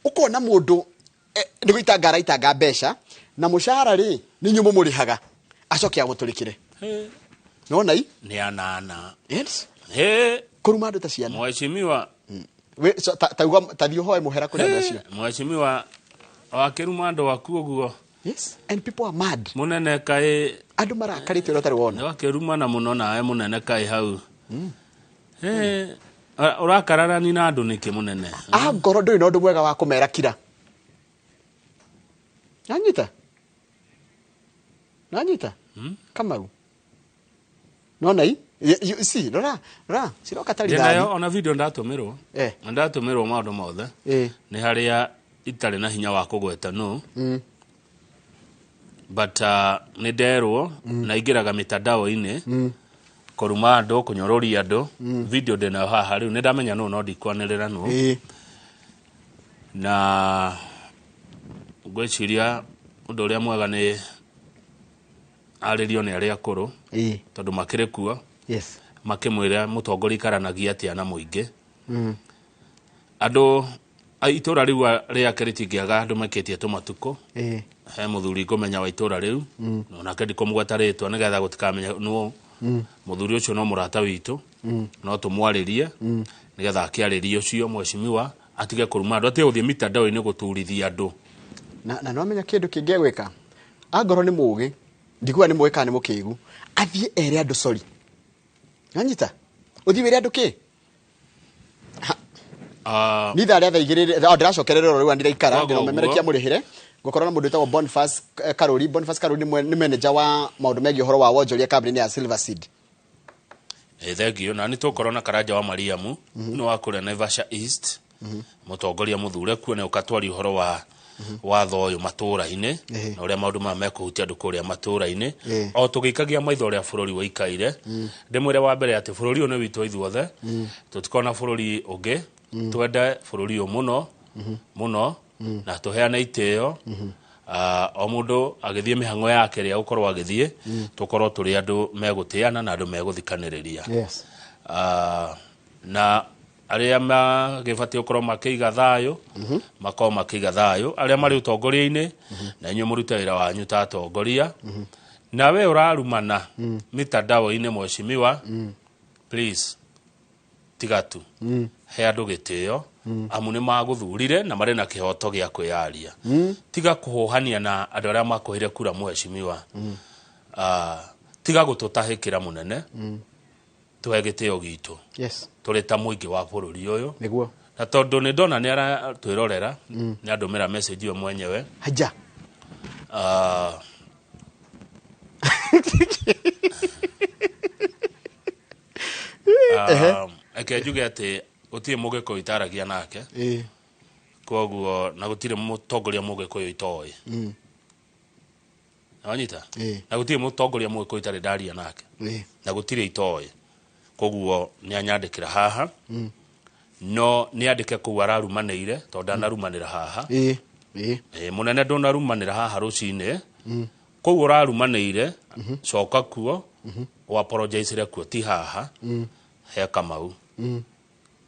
Ũkona mũndũ nĩ gũitanga araitanga mbeca na mũcara rĩ nĩ inyuĩ mũmũrĩhaga. Acoke agũtũrĩkĩre. Nĩwona i? Nĩ anana. Yes. Kũruma andũ ta ciana. Mheshimiwa. We, so, ta, ta uga, ta thiĩ ũhoe mũhera kũrĩ andũ acio. Mheshimiwa, wakĩruma andũ aku ũguo. Yes, and people are mad. Munene kaĩ andũ marakarĩte ũrĩa ũtarĩ wona. Nĩ wakĩrumana mũno nawe mũnene kaĩ hau. Ũrakararani na andũ nĩkĩ mũnene? Angorwo ndũrĩ na ũndũ mwega wa kũmera kira. Nanyita? Nanyita? Kamau. Nona i? You see, rora, rora, ciroka tarĩ Ndĩnayo thani. ona video ndatũmĩrwo. Na ndatũmĩrwo maũndũ mothe. Nĩ harĩa itarĩ na hinya wa kũgweta no. But nĩ nderwo na ingĩraga mitandao-inĩ kũruma andũ, kũnyororia andũ. Video ndĩnayo haha rĩu nĩ ndamenya nũ no ndikwanĩrĩra nũ. Na ngwĩciria ũndũ ũrĩa mwega nĩ arĩrio nĩ arĩa akũrũ tondũ makĩrĩ kuo. Yes. Makĩmwĩra mũtongoria ikaranagia atĩa na mũingĩ. Andũ itũra rĩu rĩake rĩtingĩaga andũ mekĩtie tũmatukũ. He mũthuri ngũmenya wa itũra rĩu onake ndikũmũgweta rĩtwa nĩgetha gũtikamenya nũ. Mũthuri ũcio no mũrata witũ no tũmwarĩrie nĩgetha akĩarĩrie ũcio mheshimiwa atige kũruma andũ, atige gũthiĩ mitandao-inĩ gũturithia andũ. Na no amenya kĩndũ kĩngĩ egwĩka. Angorwo nĩ mũgĩ, ndikuga nĩ mũgĩ kana nĩ mũkĩgu, athiĩ ere andũ sorry. Nanyita? Ũthiĩ wĩre andũ kĩ? Ni ithaa rĩa thaa igĩrĩ ndĩracokerera ũrĩa rĩu ndiraikara Kwaga ndĩramemerekia ũguo. mũrĩhĩre ngũkorwo na mũndũ wĩtagwo Boniface Karuri. Boniface Karuri nĩ manager wa maũndũ megiĩ ũhoro wa wonjoria kambuni-inĩ ya Silver Seed. Thank you. Na nĩ tũgũkorwo na Karanja wa Mariamu nĩ wa kũrĩa Naivasha East, mũtongoria mũthure kuo nĩ ũkatwaria ũhoro wa watho ũyũ matũra-inĩ na ũrĩa maũndũ maya mekũhutia andũ kũrĩa matũra-inĩ o tũgĩikagia maitho ũrĩa bũrũri ũikaire. Ndĩmwĩre wa mbere atĩ bũrũri ũyũ nĩ witũ ithuothe, tũtikona bũrũri ũngĩ. Twende bũrũri ũyũ mũno mũno na tũheane itĩo. O mũndũ agĩthiĩ mĩhang'o yake ĩrĩa gũkorwo agĩthiĩ, tũkorwo tũrĩ andũ megũtĩana na andũ megũthikanĩrĩria. Yes. Na arĩa magĩbatiĩ gũkorwo makĩiga thayũ makorwo makĩiga thayũ, arĩa marĩ ũtongoria-inĩ na inyuĩ mũrute wĩra wanyu ta atongoria. Na we ũrarumana mitandao-inĩ mheshimiwa, please tiga tu he andũ gĩtĩo amu nĩ magũthurire na marĩ na kĩhoto gĩa kwĩyaria. Tiga kũhũhania na andũ arĩa makũheire kura mheshimiwa. Tiga gũtũtahĩkĩra mũnene, tũhe gĩtĩo gitũ. Yes. Tũrĩ ta mũingĩ wa bũrũri ũyũ. Nĩguo. Na tondũ nĩ ndona nĩ aratwĩrorera, nĩ andũmĩra message ĩyo mwenyewe. Haja. Reke njuge atĩ gũtirĩ mũgĩkũyũ itaragia nake. Koguo na gũtirĩ mũtongoria mũgĩkũyũ itoĩ. Wanyita? Na gũtirĩ mũtongoria mũgĩkũyũ itarĩ ndaria nake. Na gũtirĩ itoĩ. Koguo nĩ anyandĩkĩra haha. No nĩ andĩke kũu ararumanĩire tondũ ndanarumanĩra haha. Mũnene ndũnarumanĩra haha rũcinĩ. Kũu ũrarumanĩire, coka kuo, ũ apologize kuo ti haha. He Kamau.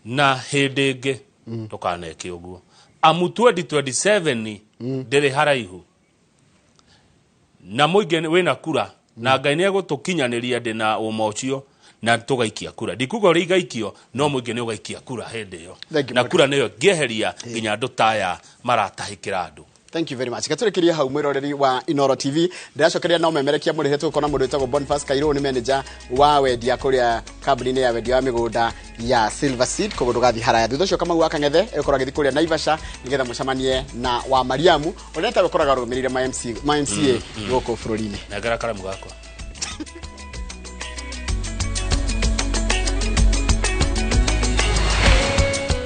Na hĩndĩ ĩngĩ ndũkaneke ũguo amu 2027 ndĩrĩ haraihu na mũingĩ wĩna kura na Ngai nĩ egũtũkinyanĩria ndĩna ũma ũcio na tũgaikia kura. Ndikuga ũrĩa igaikio, no mũingĩ nĩ ũgaikia kura hĩndĩ ĩyo. Thank you, na Mwaka. Kura nĩyo ngĩeheria nginya andũ taya maratahĩkĩra andũ. Thank you very much. Gatũrĩkĩrie hau mwĩroreri wa Inoro TV. Ndĩracokeria no memerekia mũrĩhe tũgũkorwo na mũndũ wĩtagwo Boniface Kairũ, nĩ manager wa wendia kũrĩa kambuni-inĩ ya wendia wa mĩgũnda ya Silver Seed, koguo ndũgathiĩ haraya. Thutha ũcio Kamau wa Kang'ethe egũkorwo agĩthiĩ kũrĩa Naivasha nĩgetha mũcemanie na wa Mariamu ũrĩa etagwo ũkoragwo arũgamĩrĩire ma MC, ma MCA gũkũ bũrũri-inĩ. Nengera karamu gakwa.